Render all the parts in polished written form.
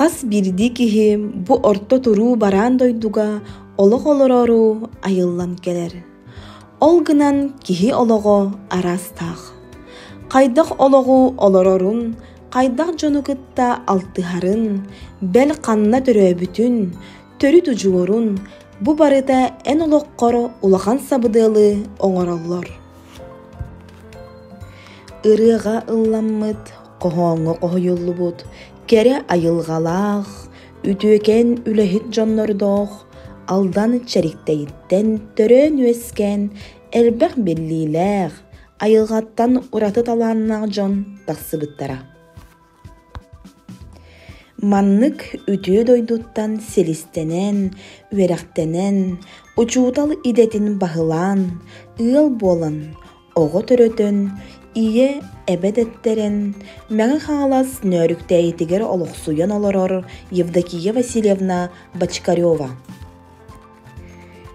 Хас биирдии киһи бу орто туруу бараан дойдуга олох олороору айыллан кэлэр. Ол гынан киһи олоҕо араастаах. Хайдах олоҕу олорорун, хайдах дьону кытта алтыһарын, бэл ханна төрөөбүтүн, төрүт удьуорун, бу барыта эн олоххор улахан сабыдыалы оҥороллор. Ырыаҕа ылламмыт, хоһооҥҥо хоһуйуллубут кэрэ айылҕалаах, үтүөкэн үлэһит дьоннордоох Алдан Чэриктэйиттэн төрөөн-үөскээн элбэх биллиилээх, айылҕаттан ураты талааннаах дьон тахсыбыттара. Маннык үтүө дойдуттан силистэнэн, үөрэхтэнэн, учуутал идэтин баһылаан, ыал буолан, оҕо төрөтөн, ийэ, эбэ дэттэрэн, Мэҥэ Хаҥалас Нөөрүктээйитигэр олохсуйан олорор Евдокия Васильевна Бочкарева.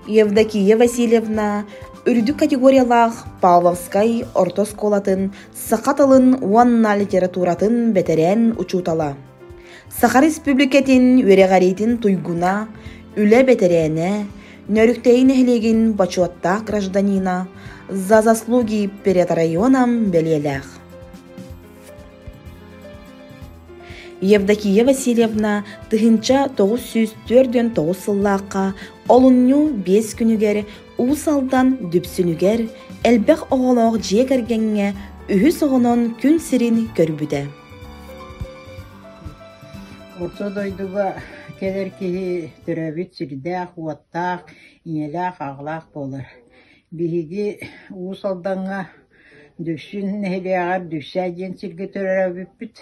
Евдокия Васильевна үрдүк категориялаах Павловскай орто оскуолатын саха тылын уонна литературатын бэтэрээн учуутала, Саха Республикатын үөрэҕириитин туйгуна, үлэ бэтэрээнэ, Нөрүктэйи нэһилиэгин бочуоттаах гражданина, «За заслуги перед районом» бэлиэлээх. Евдокия Васильевна 1949 сыллаахха олунньу биэс күнүгэр Уус Алдан Дүпсүнүгэр элбэх оҕолоох дьиэ кэргэҥҥэ үһүс оҕонон күн сирин көрбүтэ. Орто дойдуга кэлэр киһи төрөөбүт сирдээх-уоттаах, ийэлээх-аҕалаах буолар. Биһиги Уус Алдаҥҥа Дүпсүн нэһилиэгэр Дүпсээ диэн сиргэ төрөөбүппүт.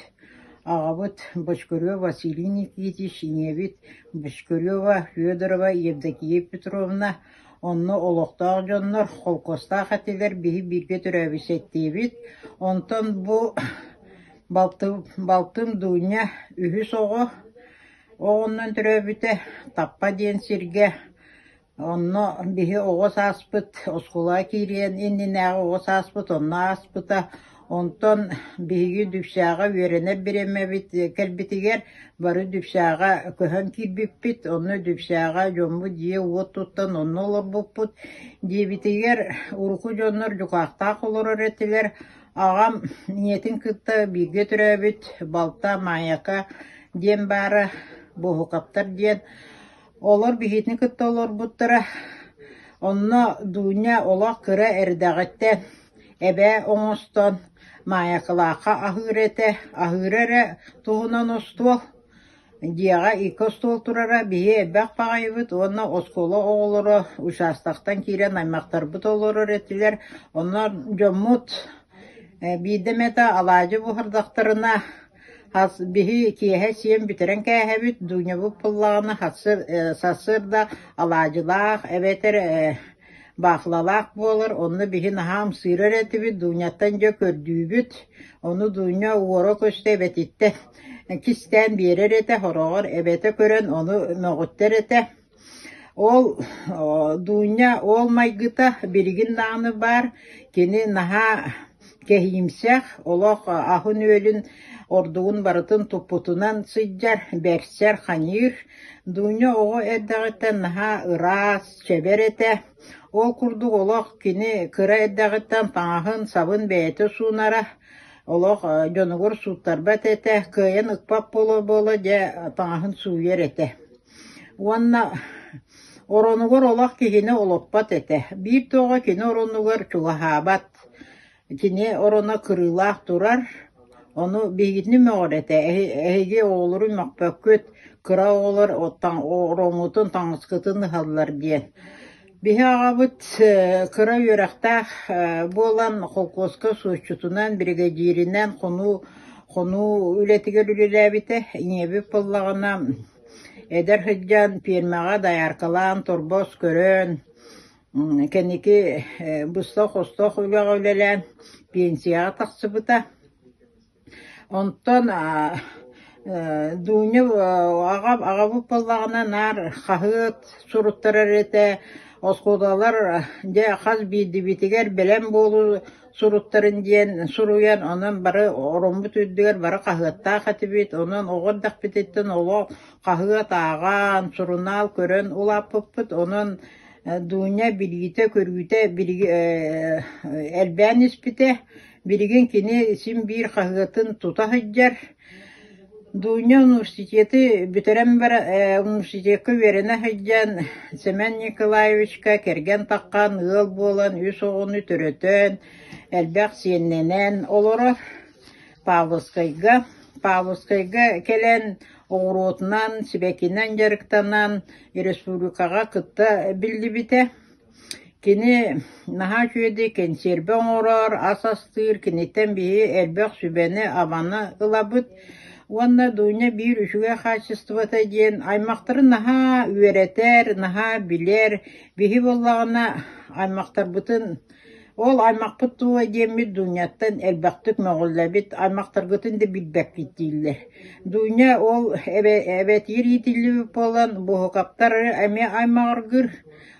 Аҕабыт Бочкарева Василий Никитич, ийэбит Бочкарева Федорова Евдокия Петровна онно олохтоох дьоннор холкуостаах этилэр, биһи бииргэ төрөөбүт сэттиэбит. Онтон бу балтым, балтым Дуня үһүс оҕо оҕоннон төрөөбүтэ Таппа диэн сиргэ Онно биһи оҕо сааспыт оскуолаҕа киириэн иннинээҕи оҕо сааспыт онно ааспыта. Онтон биһиги Дүпсээҕэ үөрэнэр бириэмэбит кэлбитигэр бары Дүпсээҕэ көһөн киирбиппит. Онно Дүпсээҕэ дьоммут дьиэ-уот туттан онно олорбуппут. Дьиэбитигэр урукку дьоннор дьукаахтаах олорор этилэр. Аҕам ийэтин кытта бииргэ төрөөбүт балта Маайака диэн баара, Буоһукаптар диэн. Олор биһигини кытта олорбуттара. Онно Дуня олох кыра эрдэҕиттэн эбээ оҥостон Маайакалаахха аһыыр этэ, аһыыра эрэ туһунан остуол. Дьиэҕэ икки остуол турара, биһи элбэх баҕайыбыт уонна оскуола оҕолоро учаастактан киирэн аймахтарбыт олорор этилэр. Онно дьоммут биирдэ эмэтэ алаадьы буһардахтарына Хас биһи киэһэ сиэн бүтэрэн кээһэбит, Дунябыт буоллаҕына сарсыарда алаадьылаах эбэтэр баахылалаах буолар, онно биһи наһаа ымсыырар этибит, Дуняттан дьэ көрдүүбүт, ону Дуня уора-көстө эбэтиттэн кистээн биэрэр этэ, сороҕор эбэтэ көрөн ону мөҕүттэр этэ. Ол Дуня ол майгыта билигин даҕаны баар, кини наһаа кэһиимсэх, олох аһын-үөлүн ордугун барытын туппутунан сылдьар, бэрсэр, ханьыыр. Дуня оҕо эрдэҕиттэн наһаа ыраас, чэбэр этэ. Ол курдук олох кини кыра эрдэҕиттэн таҥаһын, сабын бэйэтэ суунара, олох дьонугар сууттарбат этэ, кыайан ыкпат буола-буола дьэ таҥаһын сууйар этэ. Уонна оронугар олох киһини олоппот этэ. Биир да оҕо кини оронугар чугаһаабат. Кини ороно кырыылаах турар, ону биһигитини мөҕөр этэ: «Эһиги оҕолору мөхпөккүт, кыра оҕолор ороҥҥутун, таҥаскытын ыһаллар» диэн. Биһи аҕабыт кыра үөрэхтээх буолан холкуоска суоччутунан, биригэдьииринэн хонуу хонуу үлэтигэр үлэлээбитэ. Ийэбит буоллаҕына эдэр сылдьан пиэрмэҕэ дояркалаан, торбос көрөн, кэнники быстах-остох үлэҕэ үлэлээн пенсияҕа тахсыбыта. Онтон Дуня аҕам аҕабыт буоллаҕына наар хаһыат суруттарар этэ. Оскуолалар дьэ хас биирдиибитигэр бэлэм буолуу суруктарын диэн суруйан, онон бары ороммут үрдүгэр бары хаһыаттаах этибит, онон оҕо эрдэхпититтэн олох хаһыат ааҕан, сурунаал көрөн улааппыппыт, онон Дуня билиитэ-көрүүтэ элбээн испитэ. Билигин кини син биир хаһыатын тута сылдьар. Дуня университеты бүтэрэн баран университекка үөрэнэ сылдьан Семен Николаевичка кэргэн таххан, ыал буолан, үс оҕону төрөтөн, элбэх сиэннэнэн олорор. Павловскайга Павловскайга кэлэн оҕуруотунан, сибэккинэн дьарыктанан республикаҕа кытта биллибитэ. Кини наһаа үчүгэйдик кэнсиэрбэ оҥорор, ас астыыр, киниттэн биһиги элбэх сүбэни-абаны ылабыт. Уонна Дуня биир үчүгэй хаачыстыбата диэн аймахтарын наһаа үөрэтэр, наһаа билэр. Биһи буоллаҕына аймахтарбытын ол аймахпыт тула диэммит Дуняттан элбэхтик мөҕүллэбит, аймахтаргытын да билбэккит дииллэр. Дуня ол эбэ эбэтигэр иитиллибит буолан Буһукаптары эмиэ аймаҕыргыыр.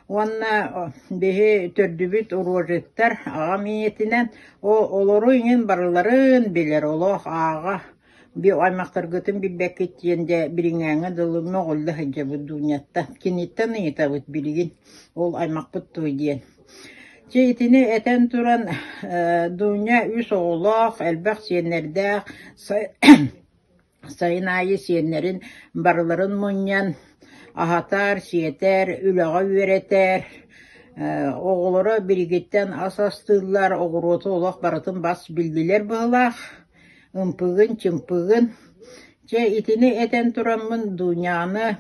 Уонна биһи төрдүбүт урожиттар аҕам ийэтинэн олору иҥин барыларын билэр олох ааҕа би аймахтаргытын билбэккит диэн дьэ билиҥҥээҥҥэ дылы мөҕүллэ сылдьабыт Дуняттан киниттэн ыйытабыт билигин ол аймахпыт дуо диэн. Чэ итини этэн туран Дуня үс оҕолоох, элбэх сиэннэрдээх Сайын аайы сиэннэрин барыларын мунньан аһатар, сиэтэр, үлэҕэ үөрэтэр, оҕолоро билигиттэн ас астыыллар, оҕуруоту олох барытын бас биллилэр быһыылаах, ымпыгын-чымпыгын. Чэ, итини этэн тураммын Дуняны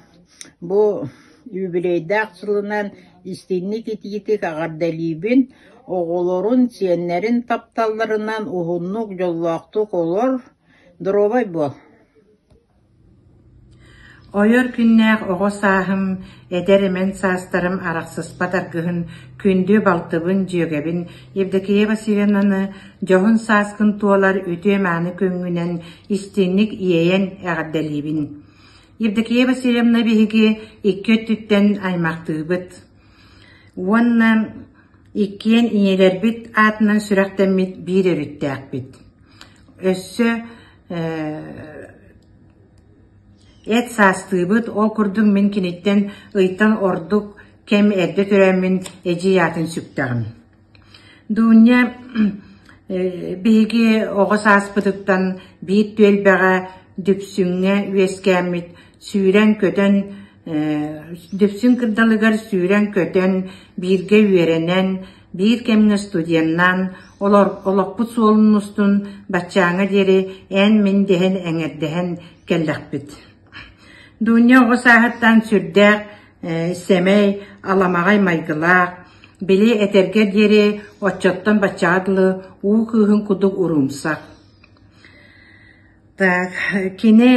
бу юбилейдаах сылынан истиҥник итиитик эҕэрдэлиибин, оҕолорун, сиэннэрин тапталларынан уһуннук, дьоллоохтук олор, Доруобай буол. Ойор күннээх оҕо сааһым, эдэр-эмэн саастарым арахсыспат аргыһын, күндү балтыбын, дьүөгэбин Евдокия Васильевнаны дьоһун сааскын туолар үтүө-мааны күҥҥүнэн истиҥник иэйэн эҕэрдэлиибин. Евдокия Васильевна биһиги икки өттүттэн аймахтыыбыт. Уонна иккиэн ийэлэрбит аатынан сүрэхтэммит биир өрүттээхпит. Өссө эт саастыыбыт, ол курдук мин киниттэн ыйтан ордук кэм эрдэ төрөөммүн эдьиий аатын сүктэҕим. Дуня биһиги оҕо сааспытыттан биир түөлбэҕэ Дүпсүҥҥэ үөскээммит, сүүрэн-көтөн Дүпсүн кырдалыгар сүүрэн-көтөн, бииргэ үөрэнэн, биир кэмҥэ студеннаан, олохпут суолун устун баччааҥҥа диэри эн-мин дэһэн эҥэрдэһэн кэллэхпит. Дуня оҕо сааһыттан сүрдээх сэмэй, аламаҕай майгылаах, били этэргэ диэри оччоттон баччаҕа дылы уу кыыһын курдук уруумсах. Так, кини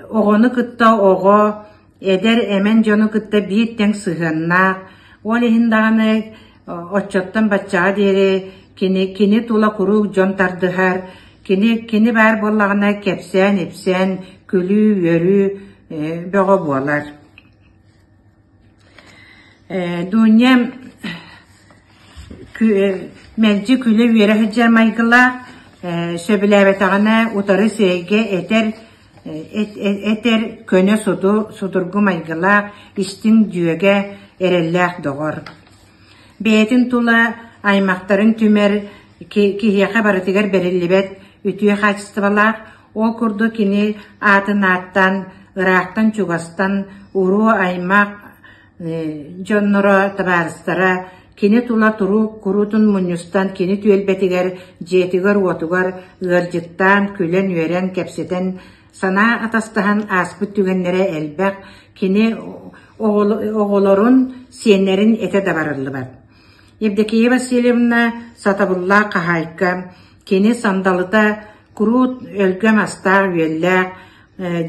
оҕону кытта оҕо, эдэр эмэн дьону кытта биир тэҥ сыһыаннаах. Ол иһин даҕаны оччоттон баччаҕа диэри кини кини тула куруук дьон тардыһар, кини кини баар буоллаҕына кэпсээн-ипсээн, күлүү-үөрүү бөҕө буолар. Дуня мэлдьи күлэ-үөрэ сылдьар майгылаах, сөбүлээбэтэҕинэ утары сирэйгэ этэр этэр көнө судургу майгылаах, истиҥ дьүөгэ, эрэллээх доҕор. Бэйэтин тула аймахтарын түмэр, киһиэхэ барытыгар бэриллибэт үтүө хаачыстыбалаах, ол курдук кини аатын ааттаан ыраахтан-чугастан уруу-аймах дьонноро, табаарыстара кини тула туруук куруутун мунньустан кини түөлбэтигэр, дьиэтигэр-уотугар ыалдьыттаан, күлэн-үөрэн, кэпсэтэн, санаа атастаһан ааспыт түгэннэрэ элбэх, кини оҕолорун, сиэннэрин этэ да барыллыбат. Евдокия Васильевна сатабыллаах хаһаайка, кини сандалыта куруут өлгөм астаах-үөллээх,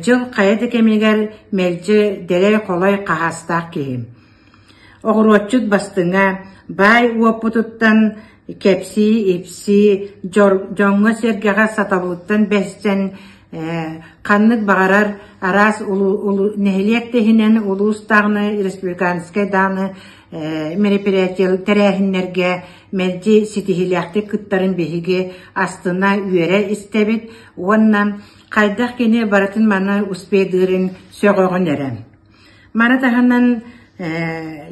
Дьыл хайа да кэмигэр мэлдьи дэлэй-холой хаһаастаах киһи. Оҕуруотчут бастыҥа, баай уоппутуттан кэпсии-ипсии, дьоҥҥо-сэргэҕэ сатабылыттан бэссэн. Ханнык баҕарар араас нэһилиэк да иһинэн улуус даҕаны, республиканскай даҕаны мероприятие тэрээһиннэргэ мэлдьи ситиһиилээхтик кыттарын биһиги астына үөрэ истэбит уонна хайдах кини барытын маны успейдыырын сөҕөҕүн эрэ. Маны таһынан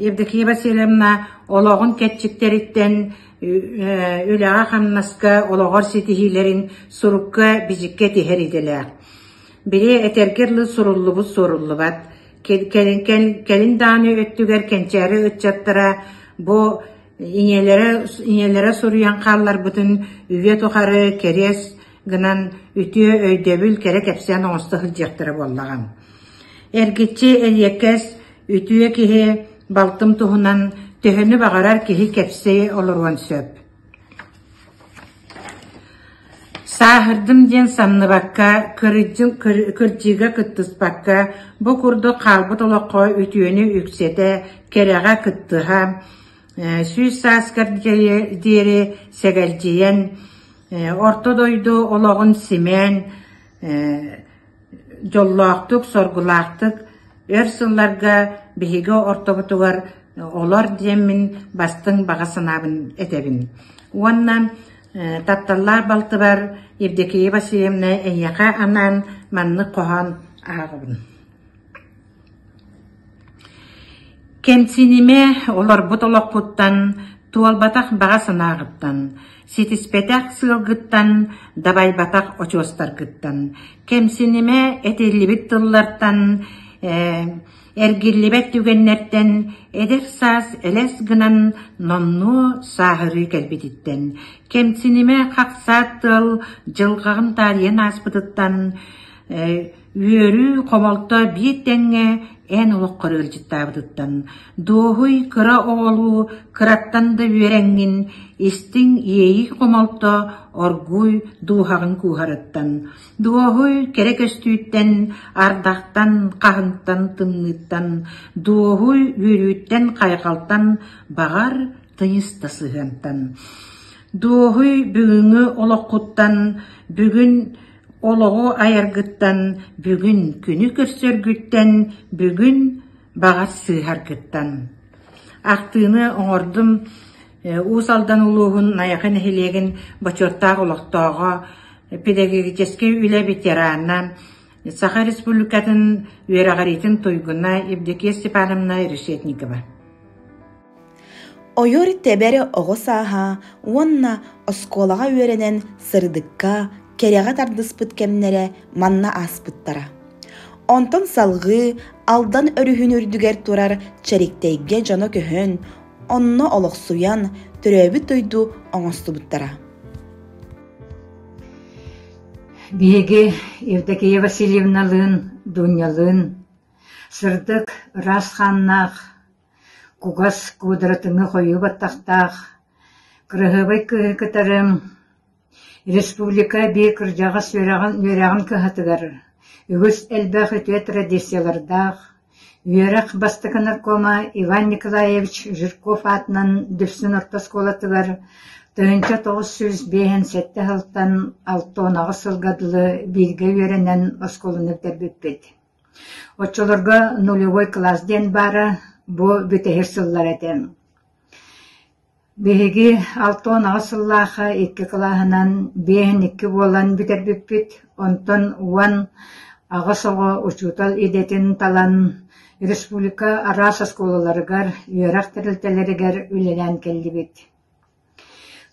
Евдокия Васильевна олоҕун кэрчиктэриттэн үлэҕэ-хамнаска олоҕор ситиһиилэрин сурукка, бичиккэ тиһэр идэлээх. Били этэргэ дылы суруллубут суоруллубат. Кэлин даҕаны өттүгэр кэнчээри ыччаттара бу ийэлэрэ, ийэлэрэ суруйан хаалларбытын үйэ тухары кэриэс гынан үтүө өйдөбүл кэрэ кэпсээн оҥосто сылдьыахтара буоллаҕа. Эргиччи эриэккэс үтүө киһи балтым туһунан төһөнү баҕарар киһи кэпсии олоруон сөп. Сааһырдым диэн самныбакка, кырдьыыга кыттыспакка, бу курдук хаалбыт олоххо үтүөнү үксэтэ, кэрэҕэ кыттыһа, 100 сааскар диэри сэгэлдьийэн, Орто дойду олоҕун симээн, дьоллоохтук, соргулаахтык өр сылларга биһиги ортобутугар олор диэммин бастыҥ баҕа санаабын этэбин. Уонна тапталлаах балтыбар Евдокия Васильевна эйиэхэ анаан маннык хоһоон ааҕабын. Кэмсинимэ олорбут олоххуттан, туолбатах баҕа санааҕыттан, ситиспэтэх сыалгыттан, дабайбатах очуостаргыттан. Кэмсинимэ этиллибит тыллартан, эргиллибэт түгэннэртэн эдэр саас элэс гынан номнуо сааһырыы кэлбититтэн. Кэмсинимэ хахсаат тыал дьылҕаҕын таарыйан ааспытыттан, Үөрүү, хомолто биир тэҥҥэ эн олоххор ыалдьыттаабытыттан, дуоһуй кыра оҕолуу кыраттан да үөрэҥҥин, истиҥ иэйии хомолто оргууй дууһаҕын кууһарыттан, дуоһуй кэрэ көстүүттэн, ардахтан, хаһыҥтан, тымныыттан, дуоһуй үөрүүттэн, хайҕалтан, баҕар, тыйыс да сыһыантан. Дуоһуй бүгүҥҥү олоххуттан, бүгүн Олоҕу айаргыттан, бүгүн күнү көрсөргүттэн, бүгүн баҕар сыыһаргыттан. Ахтыыны оҥордум Уус Алдан улууһун Найахы нэһилиэгин бочуоттаах олохтооҕо, педагогическай үлэ ветерана, Саха Республикатын үөрэҕириитин туйгуна Евдокия Степановна Решетникова. Ойор тэбэр оҕо сааһа уонна оскуолаҕа үөрэнэн сырдыкка, кэрэҕэ тардыспыт кэмнэрэ манна ааспыттара. Онтон салҕыы Алдан өрүһүн үрдүгэр турар Чэриктэйгэ дьоно көһөн, онно олохсуйан, төрөөбүт дойду оҥостубуттара. Биһиги Евдокия Васильевналыын, Дунялыын сырдык, ыраас хааннаах Кугас куудуратыҥы хойуу баттахтаах, кыраһыабай кыыһы кытары республика биир кырдьаҕас үөрэҕин үөрэҕин кыһатыгар үгүс элбэх үтүө традициялардаах, үөрэх бастакы наркома Иван Николаевич Жирков аатынан Дүпсүн орто оскуолатыгар 1957 сылтан 68 сылга дылы бииргэ үөрэнэн оскуоланы бүтэрбиппит. Оччолорго нулевой класс диэн баара, бу бүтэһик сыллар этэ. Биһиги 68 сыллаахха икки кылааһынан 52 буолан бүтэрбиппит, онтон 18 оҕо учуутал идэтин талан республика араас оскуолаларыгар, үөрэх тэрилтэлэригэр үлэлээн кэллибит.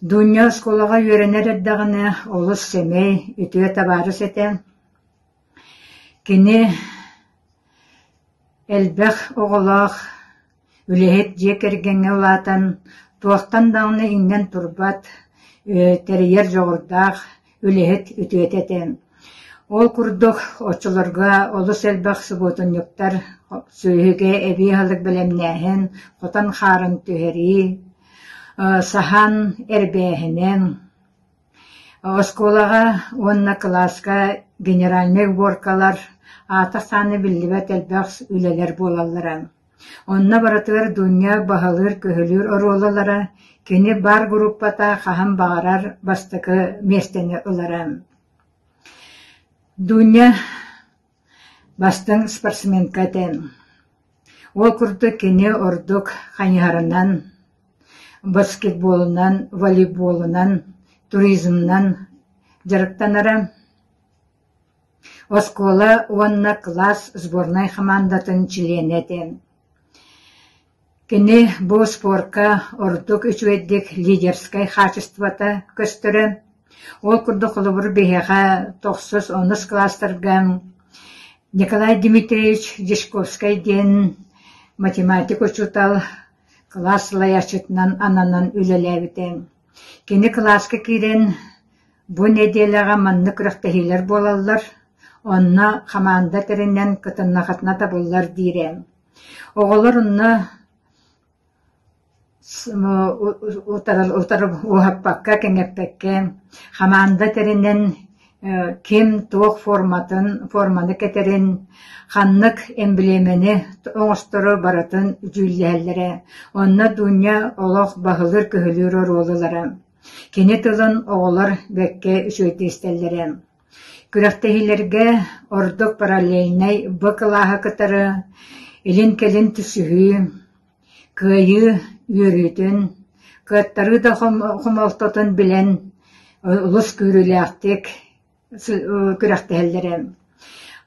Дуня оскуолаҕа үөрэнэр эрдэҕинэ олус сэмэй, үтүө табаарыс этэ. Кини элбэх оҕолоох, үлэһит дьиэ кэргэҥҥэ улаатан, туохтан даҕаны иҥнэн турбат, тэрийэр дьоҕурдаах үлэһит үтүөтэ этэ. Ол курдук оччолорго олус элбэх субуотунньуктар, сүөһүгэ эбии аһылык бэлэмнээһин, хотон хаарын түһэрии, саһаан эрбээһинэ, Оскуолаҕа уонна кылааска генеральнай уборкалар, аата-ахсаана биллибэт элбэх үлэлэр буолаллара. Онно барытыгар Дуня баһылыыр-көһүлүүр оруолалара, кини бар группата хаһан баҕарар бастакы миэстэни ылара. Дуня бастыҥ спортсменка этэ. Ол курдук кини ордук хайыһарынан, баскетболунан, волейболунан, туризмынан дьарыктанара. Оскуола уонна кылаас сборнай хамаандатын чилиэнэ этэ. Кини бу спорка ордук үчүгэйдик лидерскэй хаачыстыбата көстөрө. Ол курдук холобур биһиэхэ тохсус, онус кылаастарга Николай Дмитриевич Дьячковскай диэн математик учуутал кылаас салайааччытынан ананан үлэлээбитэ. Кини кылааска киирэн бу нэдиэлэҕэ маннык күрэхтэһиилэр буолаллар, онно хамаанда тэринэн кытыннахытына табыллар диирэ. Оҕолор онно утары уһаппакка, кэҥэппэккэ хамаанда тэринэн ким туох форматын, форманы кэтэрин, ханнык эмблемэни оҥостору барытын дьүүллэһэллэрэ. Онно Дуня олох баһылыыр-көһүлүүр оруолу ылара. Кини тылын оҕолор бэркэ үчүгэйдик истэллэрэ. Күрэхтэһиилэргэ ордук параллельнай Б кылааһы кытары илин-кэлин түсүһүү, кыайыы үөрүүтүн, кыаттарыы да хомолтотун билэн олус күүрүүлээхтик күрэхтэһэллэрэ.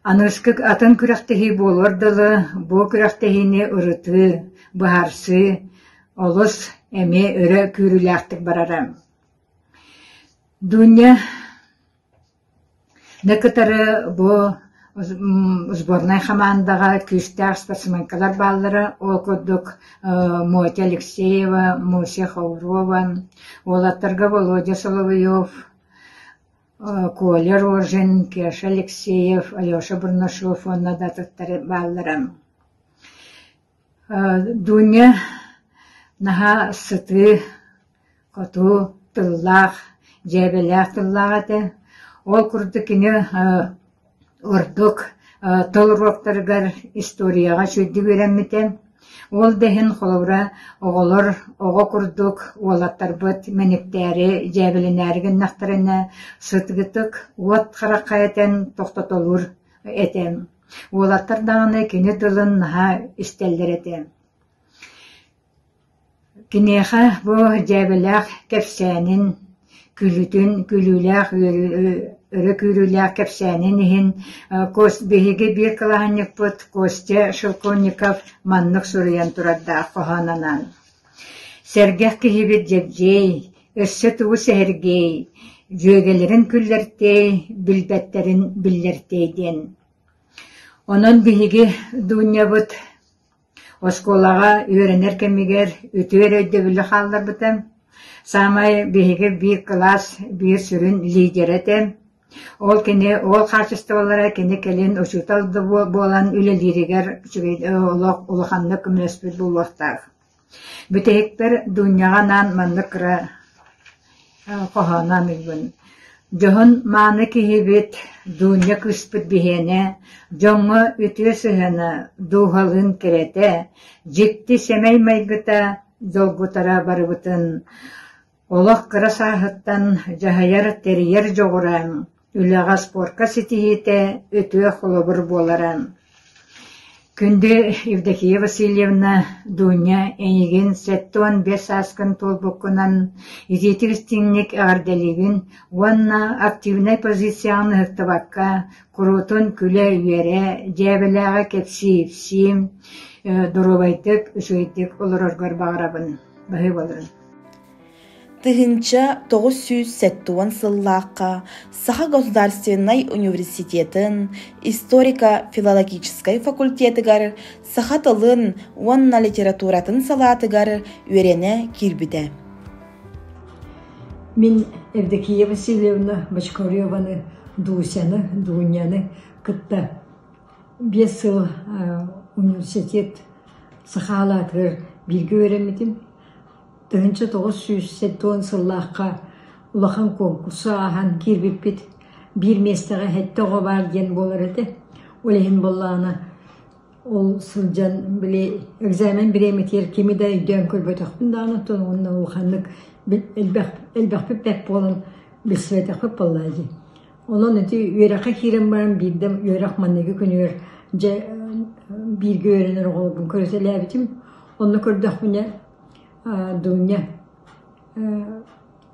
Аныгыскы атын күрэхтэһии буолуор дылы бу күрэхтэһиини ырытыы, быһаарсыы олус эмиэ өрө күүрүүлээхтик барара. Дуня Ны кытары бу сборнай хамаандаҕа күүстээх спортсменкалар бааллара, ол курдук Мотя Алексеева, Муся Ховрова, уолаттарга Володя Соловьев, Коля Рожин, Кеша Алексеев, Алеша Бурнашов уонна да атыттар бааллара. Дуня наһаа сытыы хотуу тыллаах, дьээбэлээх тыллаах этэ. Ол курдук кини ордук тыл уруоктарыгар историяҕа үчүгэйдик үөрэммитэ. Ол да иһин холобура оҕолор оҕо курдук уолаттарбыт мэниктээри, дьээбэлэнээри гыннахтарына сытыытык уот харахха этэн тохтотолуур этэ. Уолаттар даҕаны кини тылын наһаа истэллэр этэ. Киниэхэ бу дьээбэлээх кэпсээнин, күлүүтүн, күлүүлээх өрө күүрүүлээх кэпсээнин иһин биһиги биир кылааһынньыкпыт Костя Шелковников маннык суруйан турардаах хоһоонунан: «Сэргэх киһибит Дьэбдьиэй, өссө тугу сэһэргиэй, дьүөгэлэрин күллэртиэй, билбэттэрин биллэртиэй» диэн. Онон биһиги Дуунньабыт Оскуолаҕа үөрэнэр кэмигэр үтүө эрэ өйдөбүлү хаалларбыта. Саамай биһиги биир кылаас биир сүрүн лидерэ этэ. Ол кини ол хаачыстыбалара кини кэлин учуутал да буолан үлэлииригэр үчүгэй олох улаханнык көмөлөспүт буолуохтаах. Бүтэһикпэр Дуняҕа анаан маннык кыра Хоһооно аныыбын: Дьоһун мааны киһибит, Дуня кыыспыт биһиэнэ, дьоҥҥо үтүө сыһыана, дууһалыын кэрэтэ, дьикти сэмэй майгыта долгутара барыбытын олох кыра сааһыттан дьаһайар, тэрийэр дьоҕура, үлэҕэ, спорка ситиһиитэ үтүө холобур буолара. Күндү Евдокия Васильевна, Дуня, эйигин 75 сааскын туолбуккунан итиитик истиҥник эҕэрдэлиибин уонна активнай позицияҕын ыһыктыбакка, куруутун күлэ-үөрэ, дьээбэлээҕи кэпсии-ипсии, доруобайдык, үчүгэйдик олороргор баҕарабын. Баһыыбаларын. 1970 сыллаахха Саха государственнай университетын историко-филологическай факультетыгар саха тылын уонна литературатын салаатыгар үөрэнэ киирбитэ. Мин Евдокия Васильевна Бочкареваны, Дусяны, Дуняны кытта 5 сыл университет саха алаатыгар бииргэ үөрэммитим. 1970 сыллаахха улахан куонкурсу ааһан киирбиппит. Биир миэстэҕэ сэттэ оҕо баар диэн буолар этэ. Ол иһин буоллаҕына ол сылдьан били экзамен бириэмэтигэр кими да өйдөөн көрбөтөхпүн даҕаны оттон уонна улаханнык элбэх элбэхпит бэрт буолан билсибэтэхпит буоллаа дии. Онон ити үөрэххэ киирэн баран биирдэ үөрэх маҥнайгы күнүгэр дьэ бииргэ үөрэнэр оҕолорбун көрүтэлээбитим. Онно көрдөхпүнэ Дуня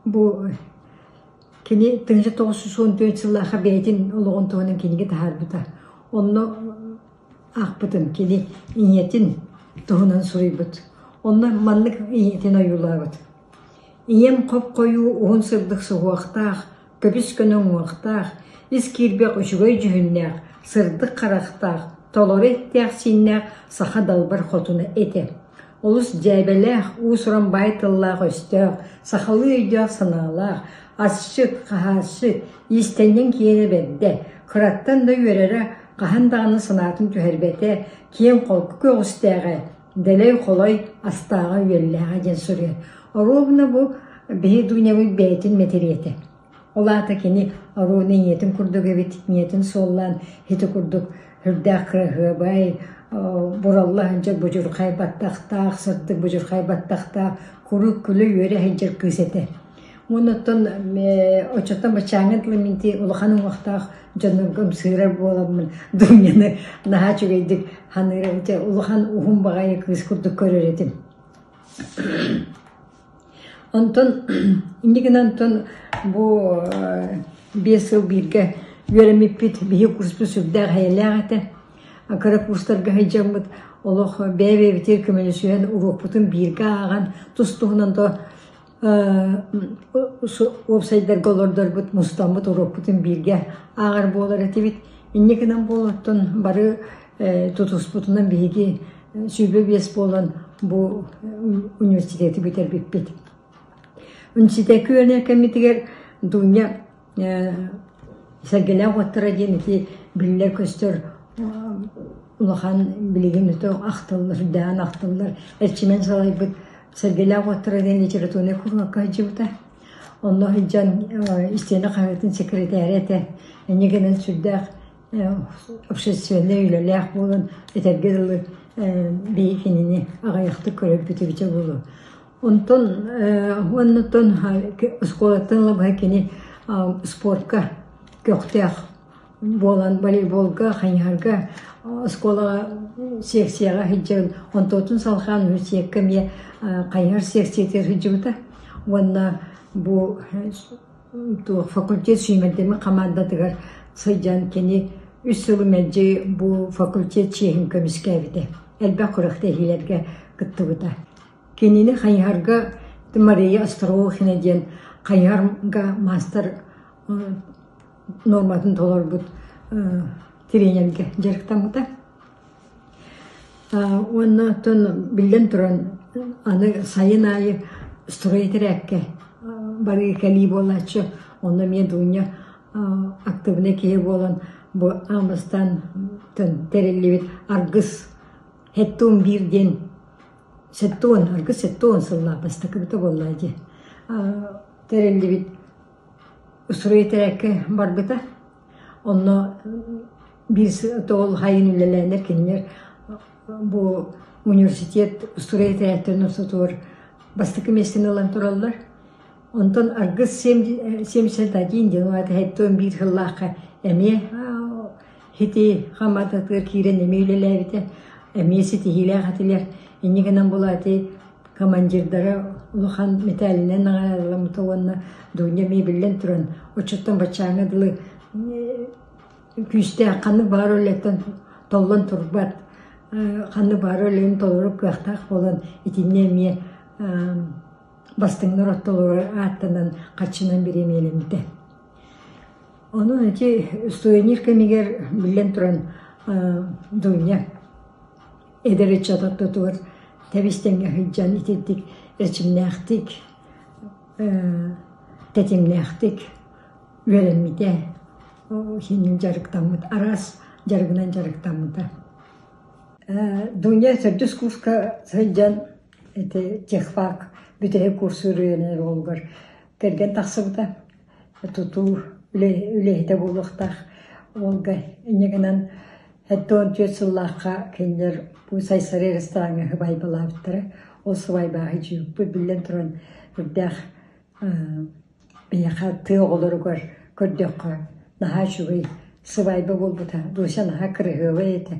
бу кини 1994 сыллаахха бэйэтин олоҕун туһунан кинигэ таһаарбыта. Онно аахпытым кини ийэтин туһунан суруйбут. Онно маннык ийэтин ойуулаабыт. Ийэм хоп-хойуу уһун сырдык суһуохтаах, көбүс-көнө уҥуохтаах, ис киирбэх үчүгэй дьүһүннээх, сырдык харахтаах, толору эттээх-сииннээх саха далбар хотуна этэ. Олус дьээбэлээх, уус-уран баай тыллаах-өстөөх, сахалыы өйдөөх-санаалаах, асчыт, хаһаасчыт, иистэнньэҥ киэнэ бэрдэ, кыраттан да үөрэрэ, хаһан даҕаны санаатын түһэрбэтэ, киэҥ-холку көҕүстээҕэ, дэлэй-холой астааҕа-үөллээҕэ диэн суруйар. Оруобуна бу биһи Дунябыт бэйэтин мэтириэтэ. Ол аата кини оруобуна ийэтин курдук эбит, ийэтин суоллаан ити курдук үрдээх кыраһыабай, буралла сылдьар будьурхай баттахтаах, сырдык будьурхай баттахтаах, куруук күлэ-үөрэ сылдьар кыыс этэ. Уонна оттон оччоттон баччааҥҥа дылы мин ити улахан уҥуохтаах дьоннорго ымсыырар буоламмын Дуняны наһаа үчүгэйдик саныыр эбит улахан уһун баҕайы кыыс курдук көрөр этим. Онтон инньэ гынан онтон бу 5 сыл бииргэ үөрэммиппит биһиги курспут сүрдээх эйэлээх этэ. Кыра курстарга сылдьаммыт олох бэйэ-бэйэбитигэр көмөлөсүһэн уруокпутун бииргэ ааҕан тус-туһунан да уопсайдарга олордорбут, мустаммыт уруокпутун бииргэ ааҕар буолар этибит. Инньэ гынан буолуоттун бары тутуспутунан биһиги 25 буолан бу университеты бүтэрбиппит. Университекка үөрэнэр кэммитигэр Дуня Сэргэлээх уоттара диэн ити биллэр-көстөр улахан билигин өтө ахтыллар, үрдээҕин ахтыллар Эрчимэн салайбыт Сэргэлээх уоттара диэн литературнай куруһуокка сылдьыбыта. Онно сылдьан истиэнэ хаһыатын секретарэ этэ. Инньэ гынан сүрдээх общественнай үлэлээх буолан этэргэ дылы биһиги кинини аҕыйахтык көрөрбүт эбитэ буолуо. Онтон уоннаттан оскуолаттан ыла быһа кини спортка көхтөөх буолан волейболга, хайыһарга оскуолаҕа секцияҕа сылдьан, онтуотун салҕаан университекка эмиэ хайыһар секциятыгар сылдьыбыта уонна бу туох факультет сүүмэрдэммит хамаандатыгар сылдьан кини үс сылы мэлдьи бу факультет чиэһин көмүскээбитэ, элбэх күрэхтэһиилэргэ кыттыбыта. Кинини хайыһарга Мария Остроухина диэн хайыһарга маастар нуорматын толорбут тренергэ дьарыктаммыта. Уонна оттон биллэн туран аны сайын аайы строй этэрээккэ барыы кэлии буолааччы. Онно эмиэ Дуня активнай киһи буолан бу аан бастаан тэриллибит Аргыс Хэттуун биир диэн 70 аргыс 70 сыллаах бастакыбыта буолла дии тэриллибит Усуруй этэрээккэ барбыта. Онно биир тоҕол хайын үлэлээннэр кинилэр бу университет устуруй этэрээттэрин ортотугар бастакы миэстэни ылан тураллар. Онтон аргыс 71 диэн аата 71 сыллаахха эмиэ ити хамаататыгар киирэн эмиэ үлэлээбитэ, эмиэ ситиһиилээх этилэр. Инньэ гынан булаати командирдара улахан мэтээлинэн наҕараадаламмыта уонна Дуня эмиэ биллэн туран оччоттон баччааҥҥа дылы күүстээх ханнык баҕар үлэттэн толлон турбат, ханнык баҕар үлэни толорор кыахтаах буолан итиннэ эмиэ бастыҥнар ортолоругар ааттанан харчынан бириэмийэлэммитэ. Ону ити сувенир кэмигэр биллэн туран Дуня эдэр ыччат ортотугар тэбис-тэҥҥэ сылдьан итирдик эрчимнээхтик, тэтимнээхтик үөрэммитэ, син дьарыктаммыт, араас дьарыгынан дьарыктаммыта. Дуня төрдүс курска сылдьан ити техфак бүтэһик курсу үөрэнэр уолугар кэргэн тахсыбыта. Тутуу үлэһитэ буолуохтаах уолга инньэ гынан 74 сыллаахха кинилэр бу Сайсары рестораҥҥа сыбаайбалаабыттара. Ол сыбаайбааһы дьиэбиппит биллэн туран үрдээх биһиэхэ тыа оҕолоругар көрдөххө. Наһаа үчүгэй сыбаайба буолбута. Дуся наһаа кыраһыабай этэ,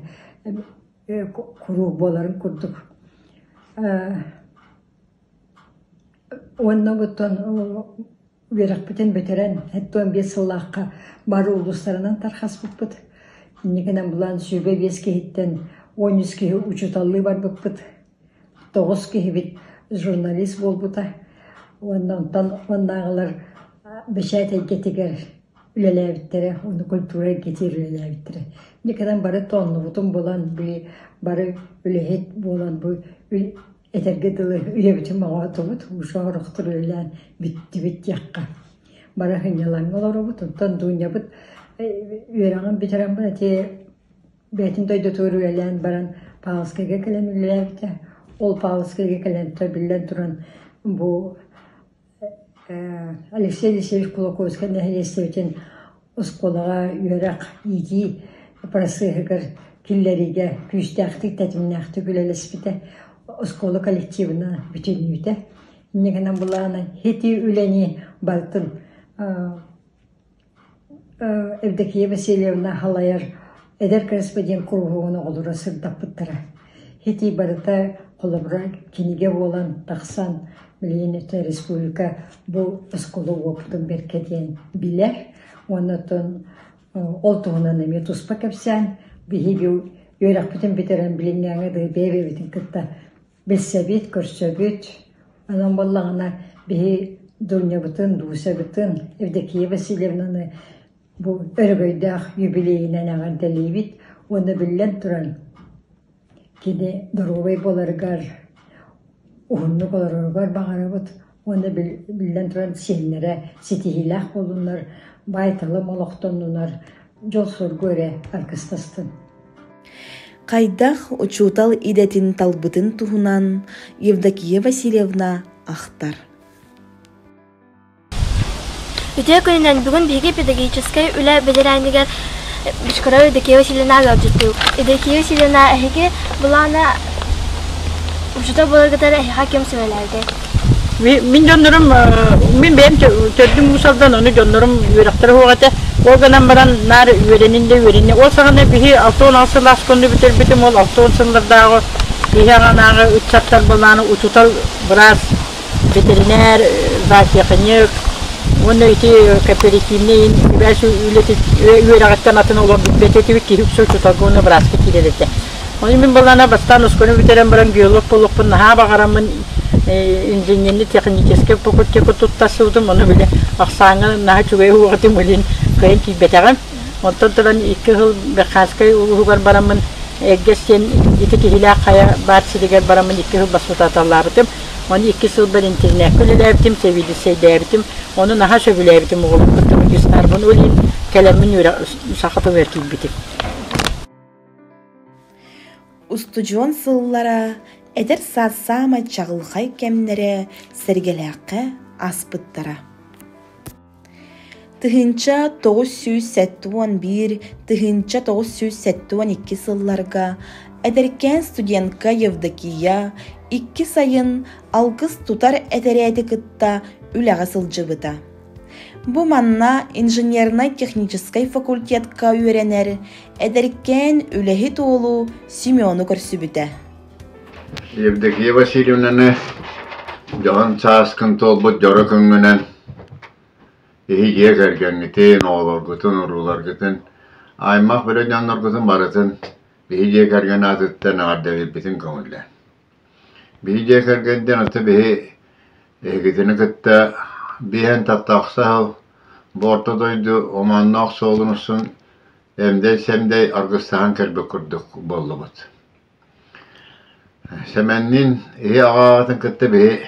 куруук буоларын курдук. Уонна оттон үөрэхпитин бүтэрэн, 75 сыллаахха бары улуустарынан тархаспыппыт. Инникинэн булан 25 киһиттэн 13 киһи учууталлыы барбыппыт. 9 киһибит журналист буолбута. Уонна онтон уоннааҕылар бэчээт эйгэтигэр үлэлээбиттэрэ, уонна культура эйгэтигэр үлэлээбиттэрэ. Инникинэн бары тооннубутун булан, били бары үлэһит буолан бу этэргэ дылы үйэбитин моҕоотубут, ууша орохтор үлэлээн бүттүбүт диэххэ. Бары сынньалаҥҥа олоробут, оттон Дуунньабыт үөрэҕин бүтэрэн баран ити бэйэтин дойдутугар үлэлээн баран Павловскайга кэлэн үлэлээбитэ. Ол Павловскайга кэлэн биллэн туран бу Алексей Алексеевич Кулаковскай нэһилиэстибэтин оскуолаҕа үөрэх, иитии процеһыгар киллэриигэ күүстээхтик, тэтимнээхтик үлэлэспитэ, оскуола коллективына бүтүннүүтэ. Инньэ гынан былаана ити үлэни барытын Евдокия Васильевна салайар эдэр корреспондент куруһуогун оҕолоро сырдаппыттара. Ити барыта холобура кинигэ буолан тахсан, билигин это республика бу оскуола уопутун бэркэ диэн билэр. Уонна оттон ол туһунан эмиэ туспа кэпсээн, биһиги үөрэхпитин бүтэрэн билиҥҥээҥҥэ дылы бэйэ-бэйэбитин кытта билсэбит, көрсөбүт. Онон буоллаҕына биһи Дунябытын, Дусябытын, Евдокия Васильевнаны бу өрөгөйдөөх юбилейинэн эҕэрдэлиибит уонна биллэн туран кини доруобай буоларыгар, уһуннук олороругар баҕарабыт уонна биллэн туран сиэннэрэ ситиһиилээх буоллуннар, баай-талым олохтоннунар, дьол-соргу эрэ аргыстастын. Хайдах учуутал идэтин талбытын туһунан Евдокия Васильевна ахтар. Үтүө күнүнэн бүгүн биһиги педагогическай үлэ бэтэрээнигэр Бочкарова Евдокия Васильевна ыалдьыттыыбыт. Евдокия Васильевна, эһиги былаана учуутал буоларгытыгар эһиэхэ ким сүбэлээбитэй? Мин дьоннорум, мин бэйэм төрдүм Уус Алдан, ону дьоннорум үөрэхтэрэ суох этэ. Ол гынан баран наар үөрэнин да үөрэнин. Ол саҕана биһи 66 сыл аасконну бүтэрбитим, ол 60 сыллардааҕы киһи аҕанааҕы ыччаттар былааны учуутал, быраас, ветеринар, зоотехник уонна ити кооперативнай сибээс үлэтин үөрэҕиттэн атын олор билбэт этибит, киһи үксэ учууталга уонна бырааска киирэр этэ. Ону мин былаана бастаан оскуоланы бүтэрэн баран геолог буолуохпун наһаа баҕараммын инженерно-техническэй факультекка туттарсыбытым, ону били ахсааҥҥа наһаа үчүгэй уоҕатым билин кыайан киирбэтэҕим. Онтон туран икки сыл Верханскай улууһугар бараммын Эггэс диэн ити киһилээх хайа баар сиригэр бараммын икки сыл баспытааталлаабытым. Ону икки сылбар интернеккэ үлэлээбитим, сэбиэдиссэйдээбитим. Ону наһаа сөбүлээбитим оҕолорбун кытта мудьустаарбын. Ол иһин кэлэммин үөрэх саха тылыгар киирбитим. Устудьуон сыллара эдэр саас саамай чаҕылхай кэмнэрэ Сэргэлээххэ ааспыттара. 1971 1972 сылларга эдэркээн студентка Евдокия икки сайын алгыс тутар этэрээти кытта үлэҕэ сылдьыбыта. Бу манна инженернай-техническэй факультетка үөрэнэр эдэркээн үлэһит уолу Семену көрсүбүтэ. Евдокия Васильевнаны дьоһун сааскын туолбут дьоро күҥҥүнэн иһи дьиэ кэргэҥҥитин, оҕолоргутун, урууларгытын, аймах бөлө дьонноргутун барытын биһи дьиэ кэргэн аатыттан эҕэрдэлиирбитин көҥүллээ. Биһи дьиэ кэргэнтэн аты биһи эһигитини кытта биһэн тахса сыл бу орто дойду омоонноох суолун устун эмдэй-сэмдэй аргыстаһан кэлбит курдук буоллубут. Сэмэнниин иһи аҕаҕытын кытта биһи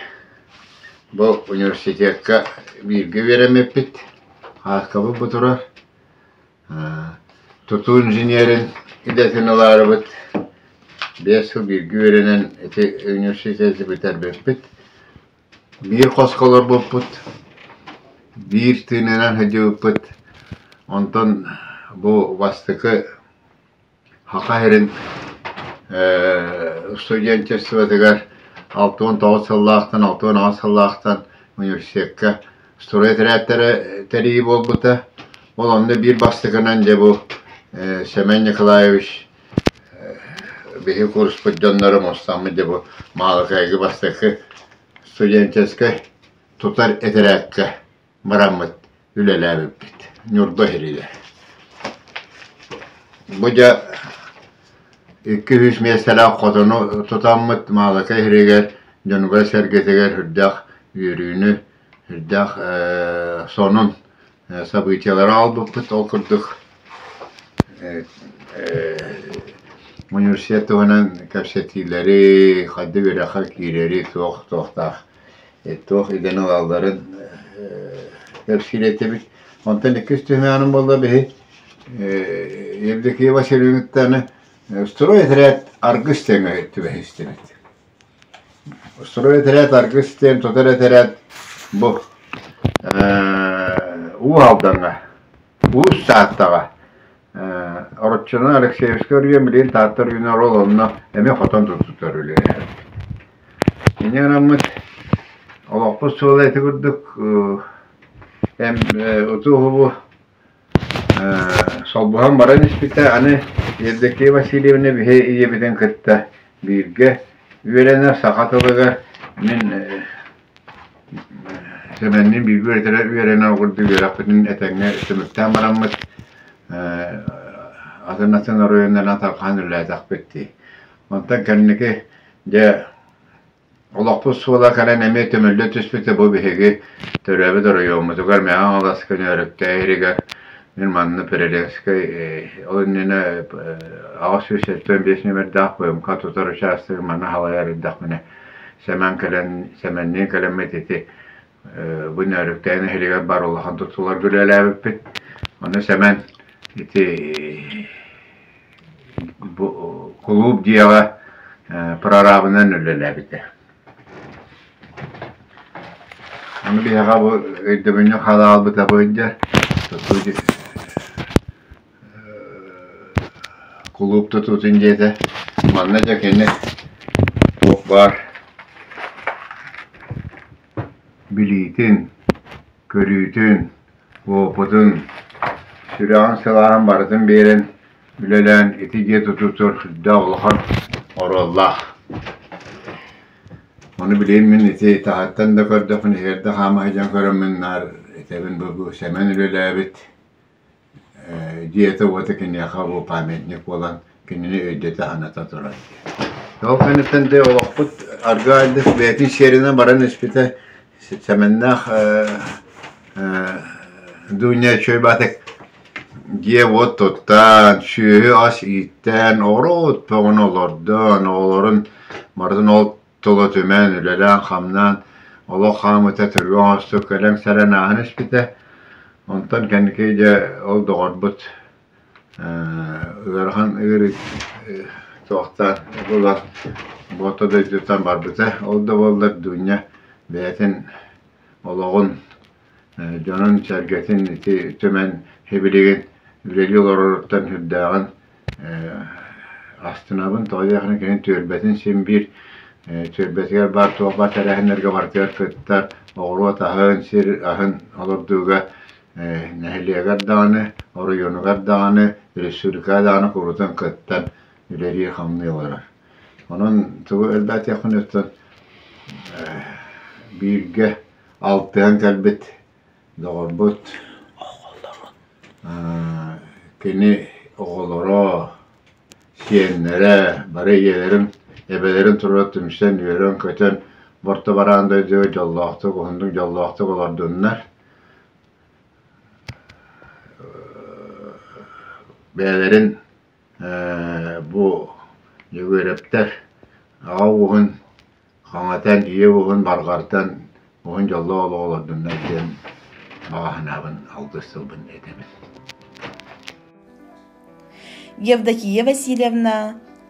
бу университекка бииргэ үөрэммиппит, ааскабыт бу турар. Тутуу инженерин идэтин ылаарыбыт 5 сыл бииргэ үөрэнэн ити университеты бүтэрбиппит. Биир хоско олорбуппут, биир тыынынан сылдьыбыппыт. Онтон бу бастакы Саха сирин студенчествотыгар 69 сыллаахтан 68 сыллаахтан университекка строй этэрээттэрэ тэрийии буолбута. Ол онно биир бастакынан дьэ бу Семен Николаевич биһи курспут дьонноро мустаммыт дьэ бу Маалыкайга бастакы студенческай тутар этэрээккэ бараммыт үлэлээбиппит Ньурба иһиригэр. Бу дьэ 2-3 миэстэлээх хотону тутаммыт Маалыкай иһиригэр дьонугар-сэргэтигэр үрдээх үөрүүнү, үрдээх сонун событиелары аҕалбыппыт. Ол курдук университет туһунан кэпсэтиилэри, хайдах үөрэххэ киирэри, туох туохтаах туох идэни ылалларын кэпсиир этибит. Онтон иккис түһүмэҕинэн буолла биһи Евдокия Васильевнаттан строй отряд аргыс тэҥэ түбэһистибит. Строй отряд аргыс диэн тутар отряд бу Уу Алдаҥҥа, Уус Тааттаҕа Ороччунан Алексеевскай оройуон билигин Таатта оройуонугар ол онно эмиэ хотон тутутар үлэлээбит. Инньэ гынаммыт олохпут суола ити курдук утуу-уһубу солбуһан баран испитэ. Аны Евдокия Васильевна биһи ийэбитин кытта бииргэ үөрэнэр саха тылыгар мин Сэмэнниин бииргэ үөрэтэрэ үөрэнэр курдук үөрэхпитин этэҥҥэ түмүктээн бараммыт атын-атын оройуоннарынан тарҕаан үлэлээтэхпит дии. Онтон кэнники дьэ олохпут суола кэлэн эмиэ түмүллэ түспүтэ бу биһиги төрөөбүт оройуоммутугар Мэҥэ Хаҥаласка Нөөрүктээ иһигэр мин манна Переленскэй ол иннинэ 875 нүөмэрдээх ПМК тутар учаастагы манна халайар эрдэхпинэ Сэмэн кэлэн, Сэмэнниин кэлэммит ити бу Нөөрүктээн нэһилиэгэр баар улахан тутууларга үлэлээбиппит. Ону Сэмэн ити бу кулууп дьиэҕэ прорабынан үлэлээбитэ. Ону биһиэхэ бу өйдөбүнньүк хаалбыта бу ыйда тутуу Кулууп тутуутун дьиэтэ. Манна дьэ кини туох баар билиитин, көрүүтүн, уопутун, сүрэҕин сылааһын барытын биэрэн үлэлээн ити дьиэ тутуутугар сүрдээх улахан оруоллаах. Ону билигин мин ити таһыттан да көрдөхпүнэ, иһигэр да хаама сылдьан көрөммүн наар этэбин бу Сэмэн үлэлээбит Дьиэтэ-уота киниэхэ бу памятник буолан кинини өйдөтө-саната турар. Ол кэнниттэн дьэ олохпут аргыайдык бэйэтин сиэринэн баран испитэ Сэмэннээх Дуня үчүгэй баатык дьиэ-уот туттан, сүөһү-ас ииттэн, оҕуруот бөҕөнү олордон, оҕолорун барытын ол тула түмэн, үлэлээн-хамнаан, олох хаамыыта түргэн оҥостук кэлэн-сэлэн ааһан испитэ. Онтон кэнники дьэ ол доҕорбут ыарахан ыарыы туохтаан булан буота дойдуттан барбыта. Ол да буоллар Дуня бэйэтин олоҕун дьонун-сэргэтин ити түмэн сибилигин үлэлии олороруттан сүрдээҕин астынабын. Тоҕо диэххинэ кини түөлбэтин син биир түөлбэтигэр баар туох баар тэрээһиннэргэ барытыгар кыттар, оҕуруот аһын, сир аһын олордууга нэһилиэгэр даҕаны, оройуонугар даҕаны, республикаҕа даҕаны куруутун кыттан үлэлии-хамныы олорор. Онон тугу элбээтиэхпин өттөн бииргэ алтыһан кэлбит доҕорбут кини оҕолоро, сиэннэрэ бары ийэлэрин, эбэлэрин тула түмсэн үөрэн-көтөн борто бараан дойдуга дьоллоохтук, уһуннук дьоллоохтук олордуннар. Бэйэлэрин бу Дьөгүөрэптэр аҕа ууһун хаҥатан, ийэ ууһун барҕартан уһун дьоллоох олоҕу олордуннар диэн баҕа санаабын алгыс тылбын этэбин. Евдокия Васильевна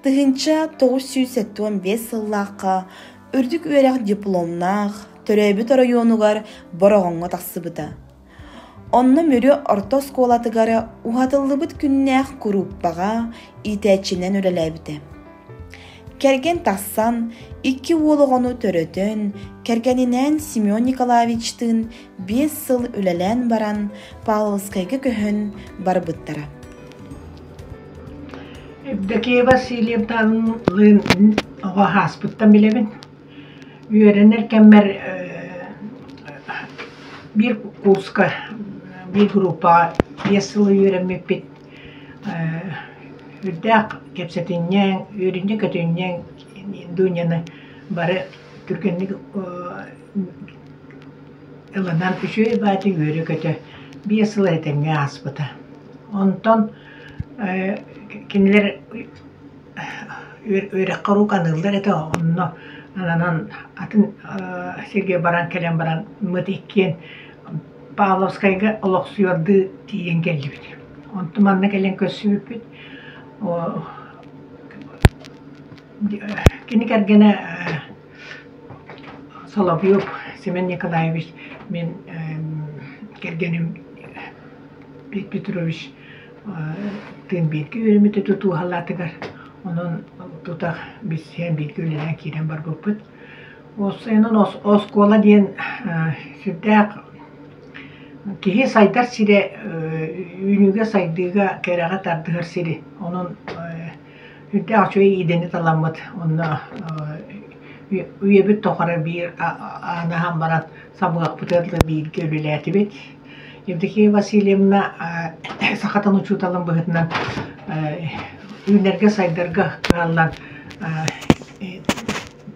1975 сыллаахха үрдүк үөрэх дипломнаах төрөөбүт оройуонугар Бороҕоҥҥо тахсыбыта. Онно Мүрү орто оскуолатыгар уһатыллыбыт күннээх курууппаҕа иитээччинэн үлэлээбитэ. Кэргэн тахсан, икки уол оҕону төрөтөн, кэргэнинээн Семен Николаевичтыын 5 сыл үлэлээн баран Павловскайга көһөн барбыттара. Евдокия Васильевналыын оҕо ааспыттан билэбин. Үөрэнэр кэммэр биир курска, биир группаҕа 5 сыл үөрэммиппит. Үрдээх кэпсэтинньэҥ, үөрүнньэ-көтүнньэҥ Дуняны бары түргэнник ылынан үчүгэй баайдык үөрэ-көтө 5 сыл этэҥҥэ ааспыта. Онтон кинилэр үөрэххэ уруок аныыллар этэ, онно ананан атын сиргэ баран кэлэн баран мыт иккиэн Павловскайга олохсуйардыы тиийэн кэллибит. Онтон манна кэлэн көрсүбүппүт. Кини кэргэнэ Соловьев Семен Николаевич мин кэргэним Петр Петрович тыын бииргэ үөрэммитэ тутууһалаатыгар. Онон тута билсиһэн бииргэ үлэлээн киирэн барбыппыт. Уопсайынан оскуола диэн сүрдээх киһи сайдар сирэ, үүнүүгэ-сайдыыга, кэрэҕэ тардыһар сири. Онон сүрдээх үчүгэй идэни таламмыт онно үйэбит тухары биир аанаһан баран сабыахпытыгар дылы бииргэ үлэлээтибит. Евдокия Васильевна саха тылын учууталын быһыытынан үүнэргэ-сайдарга кыһаллан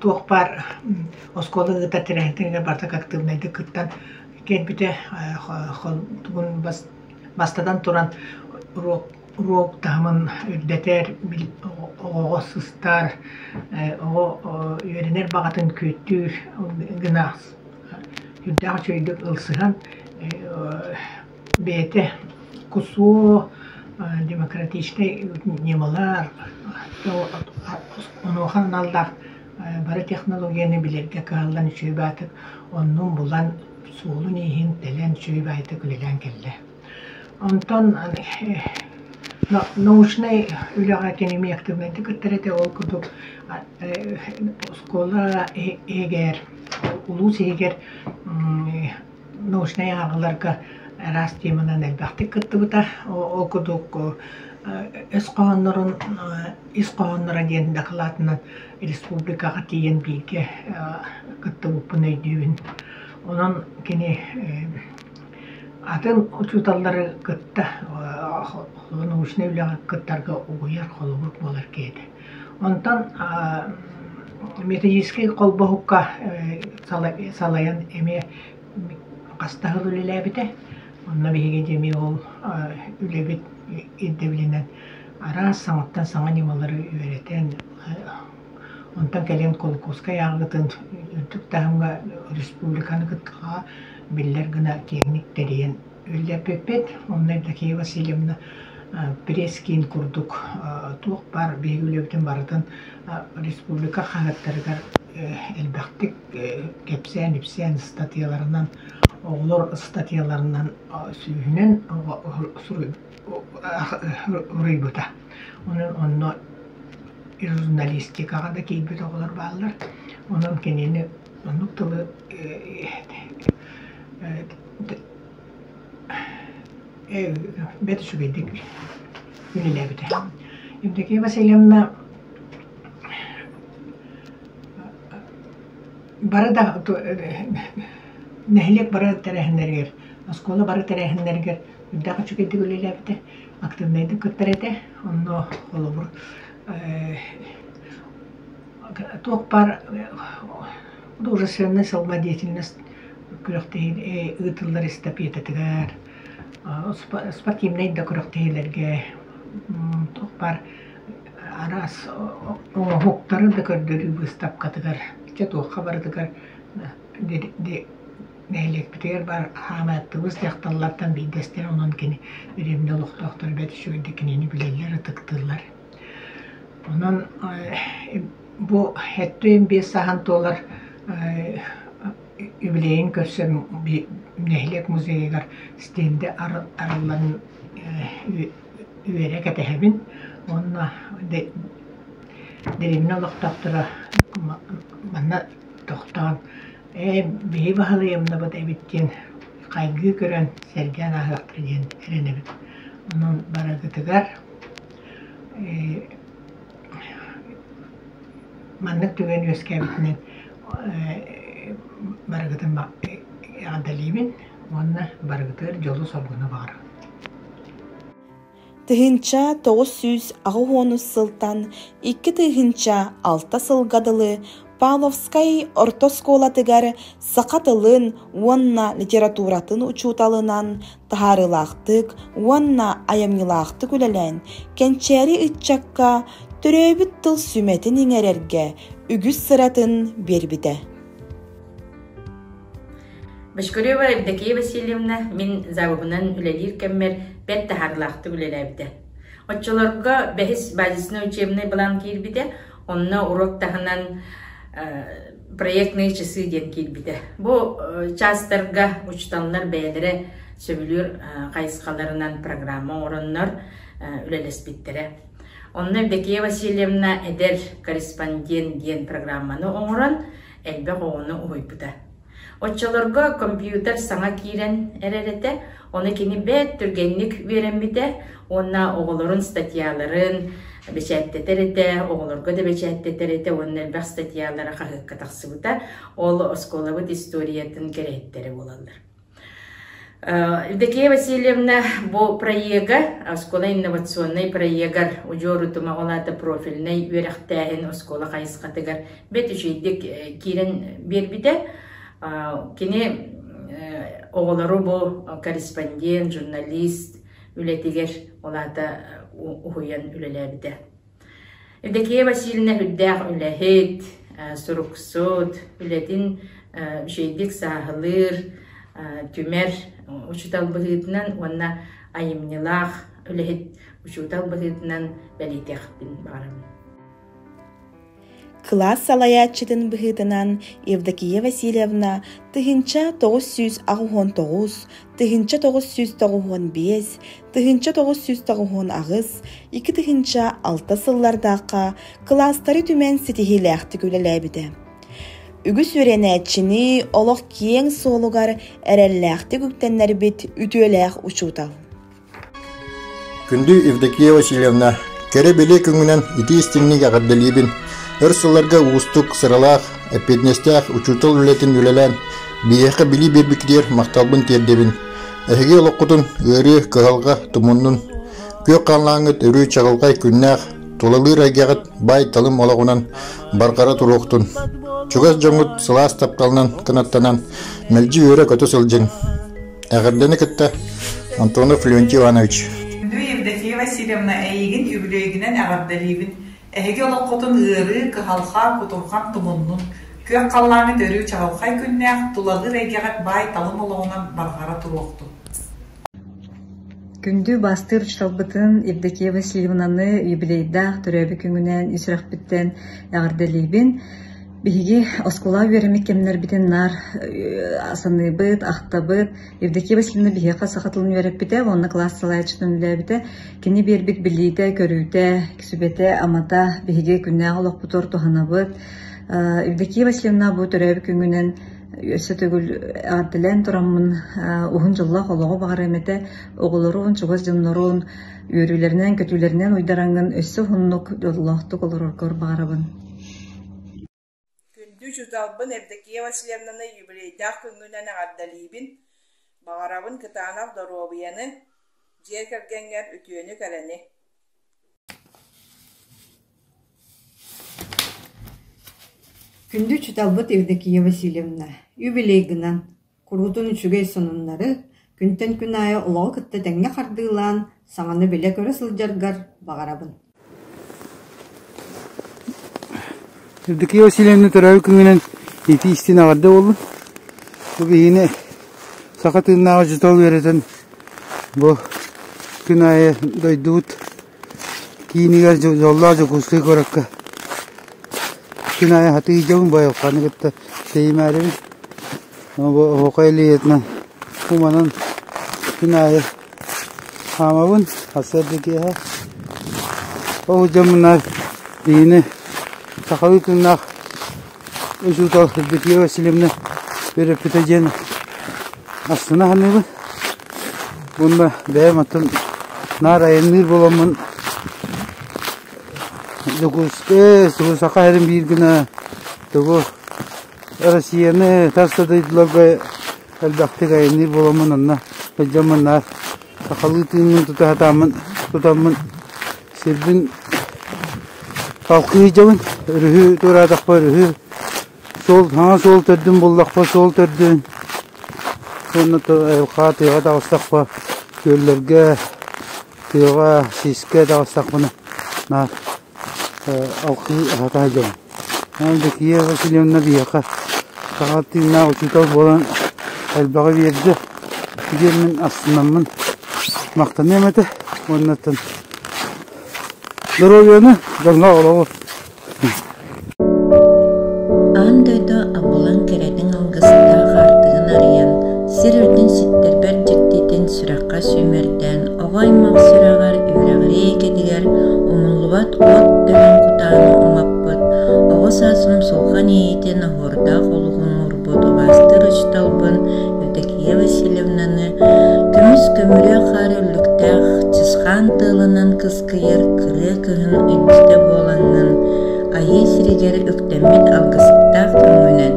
туох баар оскуола ыытар тэрээһиннэригэр барыта актыыбынайдык кыттан кэлбитэ. Тугун бастатан туран уруок уруок таһымын үрдэтэр, оҕоҕо сыстар, оҕо үөрэнэр баҕатын күөттүүр гына сүрдээх үчүгэйдик ылсыһан бэйэтэ КУСУ демократичнай ньымалар онуоха аналлаах бары технологияны билэргэ кыһаллан үчүгэй баатык оннун булан суолун-ииһин тэлэн үчүгэй баайытык үлэлээн кэллэ. Онтон научнай үлэҕэ кини эмиэ активнайдык кыттар этэ. Ол курдук оскуола иһигэр, улуус иһигэр научнай ааҕыыларга араас теманан элбэхтик кыттыбыта. Ол курдук өс хоһооннорун ис хоһоонноро диэн дакылаатынан республикаҕа тиийэн бииргэ кыттыбыппын өйдүүбүн. Онон кини атын учууталлары кытта научнай үлэҕэ кыттарга угуйар холобур буолар киһи этэ. Онтон методическай холбоһукка салайан эмиэ хаста сыл үлэлээбитэ. Онно биһиги эмиэ ол үлэбит ирдэбилинэн араас саҥаттан саҥа ньымалары үөрэтэн, онтон кэлин Кулаковскай ааҕыытын үрдүк таһымҥа республиканы кытта биллэр гына киэҥник тэрийэн үлэлэппиппит. Онно Евдокия Васильевна пресс-киин курдук туох баар биһиги үлэбитин барытын республика хаһыаттарыгар элбэхтик кэпсээн-ипсээн ыстатыйаларынан, оҕолор ыстатыйаларынан сүүһүнэн суруйбута. Онон онно журналистикаҕа да киирбит оҕолор бааллар. Онон кинини оннук тылы бэрт үчүгэйдик үлэлээбитэ. Евдокия Васильевна бары да нэһилиэк бары тэрээһиннэригэр, оскуола бары тэрээһиннэригэр үрдээх үчүгэйдик үлэлээбитэ, активнайдык кыттар этэ. Онно холобур туох баар художественнай самодеятельность күрэхтэһии ыытыллар эстафетатыгар, спортивнай да күрэхтэһиилэргэ туох баар араас оҥоһуктары да көрдөрүү быыстапкатыгар, дьэ туохха барытыгар нэһилиэкпитигэр баар хаамай актыбыыс дьахталлартан биирдэстэрэ, онон кини дэриэбинэ олохтоохторо бэрт үчүгэйдик кинини билэллэр, ытыктыыллар. Онон бу 75 сааһын туолар юбилейын көрсөн нэһилиэк музейыгар стендэ арыллан үөрэ кэтэһэбин уонна. Дэриэбинэ олохтоохторо манна тохтоон ээ биһи баһылыйымнабыт эбит диэн хайгыы көрөн сэргээн ааһыахтара диэн эрэнэбит. Онон барыгытыгар маннык түгэн үөскээбитинэн барыгытын эҕэрдэлиибин уонна барыгытыгар дьолу-соргуну баҕарабын. 1980 сылтан 2006 сылга дылы Павловскай орто оскуолатыгар саха тылын уонна литературатын учууталынан таһаарыылаахтык уонна айымньылаахтык үлэлээн, кэнчээри ыччакка төрөөбүт тыл сүмэтин иҥэрэргэ үгүс сыратын биэрбитэ. Бочкарева Евдокия Васильевна мин завыбынан үлэлиир кэммэр бэрт таһаарыылаахтык үлэлээбитэ. Оччолорго бэһис базисный учебный план киирбитэ, онно уруок таһынан проектные часы диэн киирбитэ. Бу чаастарга учууталлар бэйэлэрэ сөбүлүүр хайысхаларынан программа оҥороннор үлэлэспиттэрэ. Онно Евдокия Васильевна эдэр корреспондент диэн программаны оҥорон элбэх оҕону уһуйбута. Оччолорго компьютер саҥа киирэн эрэр этэ, ону кини бэрт түргэнник үөрэммитэ уонна оҕолорун статьяларын бэчээттэтэр этэ, оҕолорго да бэчээттэтэр этэ уонна элбэх статьялара хаһыакка тахсыбыта. Ол оскуолабыт историятын кэрэһиттэрэ буолаллар. Евдокия Васильевна бу проега, оскуола инновационнай проегар удьуор утума ол аата профильнай үөрэхтээһин оскуола хайысхатыгар бэрт үчүгэйдик киирэн биэрбитэ. Кини оҕолору бу корреспондент, журналист үлэтигэр ол аата уһуйан үлэлээбитэ. Евдокия Васильевна үрдээх үлэһит, суруксут, үлэтин үчүгэйдик сааһылыыр, түмэр учуутал быһыытынан уонна айымньылаах үлэһит учуутал быһыытынан бэлиэтиэхпин баҕарабын. Кылаас салайааччытын быһыытынан Евдокия Васильевна 1989, 1995, 1998, 2006 сыллардаахха кылаастары түмэн ситиһиилээхтик үлэлээбитэ. Үгүс үөрэнээччини олох киэҥ суолугар эрэллээхтик үктэннэрбит үтүөлээх учуутал. Күндү Евдокия Васильевна, кэрэ-бэлиэ күҥҥүнэн итии-истиҥник эҕэрдэлиибин! Өр сылларга уустук, сыралаах, эппиэтинэстээх учуутал үлэтин үлэлээн, биһиэхэ билии биэрбиккитигэр махталбын тиэрдэбин. Эһиги олоххутун ыарыы, кыһалҕа тумуннун, күөх халлааҥҥыт өрүү чаҕылхай күннээх, тулалыыр эйгэҕит баай-талым олоҕунан барҕара туруохтун. Чугас дьоҥҥут сылаас тапталынан кынаттанан, мэлдьи үөрэ-көтө сылдьыҥ. Эҕэрдэни кытта Антонов Леонтий Иванович. Күндү Евдокия Васильевна, эйигин үбүлүөйгүнэн эҕэрдэлиибин. Эһиги олоххутун ыарыы, кыһалҕа, кутурҕан тумуннун. Күөх халлааҥҥыт өрүү чаҕылхай күннээх, тулалыыр эйгэҕит баай-талым олоҕунан барҕара туруохтун. Күндү убаастыыр учууталбытын Евдокия Васильевнаны юбилейдаах төрөөбүт күҥүнэн ис сүрэхпиттэн эҕэрдэлиибин. Биһиги оскуолаҕа үөрэммит кэмнэрбитин наар саныыбыт, ахтабыт. Евдокия Васильевна биһиэхэ саха тылын үөрэппитэ уонна кылаас салайааччытын үлэлээбитэ. Кини биэрбит билиитэ, көрүүтэ, сүбэтэ-амата биһиги күннээҕи олохпутугар туһанабыт. Евдокия Васильевна бу төрөөбүт күҥҥүнэн өссө төгүл эҕэрдэлээн тураммын уһун дьоллоох олоҕу баҕарыам этэ. Оҕолорун, чугас дьоннорун үөрүүлэринэн, көтүүлэринэн уйдараҥҥын өссө уһуннук, дьоллоохтук олороргор баҕарабын. Күндү учууталбын Евдокия Васильевнаны юбилейдаах күҥҥүнэн эҕэрдэлиибин! Баҕарабын кытаанах доруобуйаны, дьиэ кэргэҥҥэр үтүөнү-кэрэни! Күндү учууталбыт Евдокия Васильевна, юбилейгынан, куруутун үчүгэй сонуннары, күнтэн күн аайы олоҕу кытта тэҥҥэ хардыылаан, саҥаны билэ-көрө сылдьаргар баҕарабын. Евдокия Васильевна төрөөбүт күҥүнэн итии-истиҥ эҕэрдэ буоллун. Бу биһигини саха тыыннааҕы учуутал үөрэтэн бу күн аайы дойдубут киинигэр дьоллоох Дьокуускай куоракка күн аайы хатыы дьолун бойуокканы кытта тэйимээрибин. Бу оһуохай илиитинэн уманан күн аайы хаамабын, сарсыарда киэһэ. Ол дьоммунаар биһигини сахалыы тыыннаах учуутал Евдокия Васильевна үөрэппитэ диэн астына саныыбын. Уонна бэйэм оттон наар айанныыр буоламмын Дьокуускай, Саха сирин биир гына тугу Россияны тас да дойдуларга элбэхтик айанныыр буоламмын онно сылдьаммын наар сахалыы тыыммын тута сатааммын тутаммын сирбин халкыы сылдьабын. Өрүһү туораатахпа өрүһү суол саҥа суол төрдүн буллахпа суол төрдүн уонна айылҕаҕа тыаҕа таҕыстахпа күөллэргэ тыаҕа сискэ таҕыстахпына наар алҕыы аһата сылдьабын. Евдокия Васильевна биһиэхэ саха тыыннаах учуутал буолан элбэҕи биэрдэ диэммин астынаммын махтаныам этэ уонна доруобуйаны дьоҥҥо олоҕу Аан дойду абылаҥ кэрэтин алгыстаах аартыгын арыйан, сир үрдүн ситтэрбэт дьиктитин сүрэххэ сүүмэрдээн, оҕо аймах сүрэҕэр үөрэҕирии эйгэтигэр умуллубат уот төлөн кутааны умаппыт, оҕо саас умсулҕан иэйиитин оһуордаах олугун уурбут убаастыыр учууталбын Евдокия Васильевнаны көмүс көмүрүө хаар үллүктээх чысхаан тыалынан кыскыйар кырыа кыһын илдьитэ буолаҥҥын Айыы сиригэр үктэммит алгыстаах күҥҥүнэн,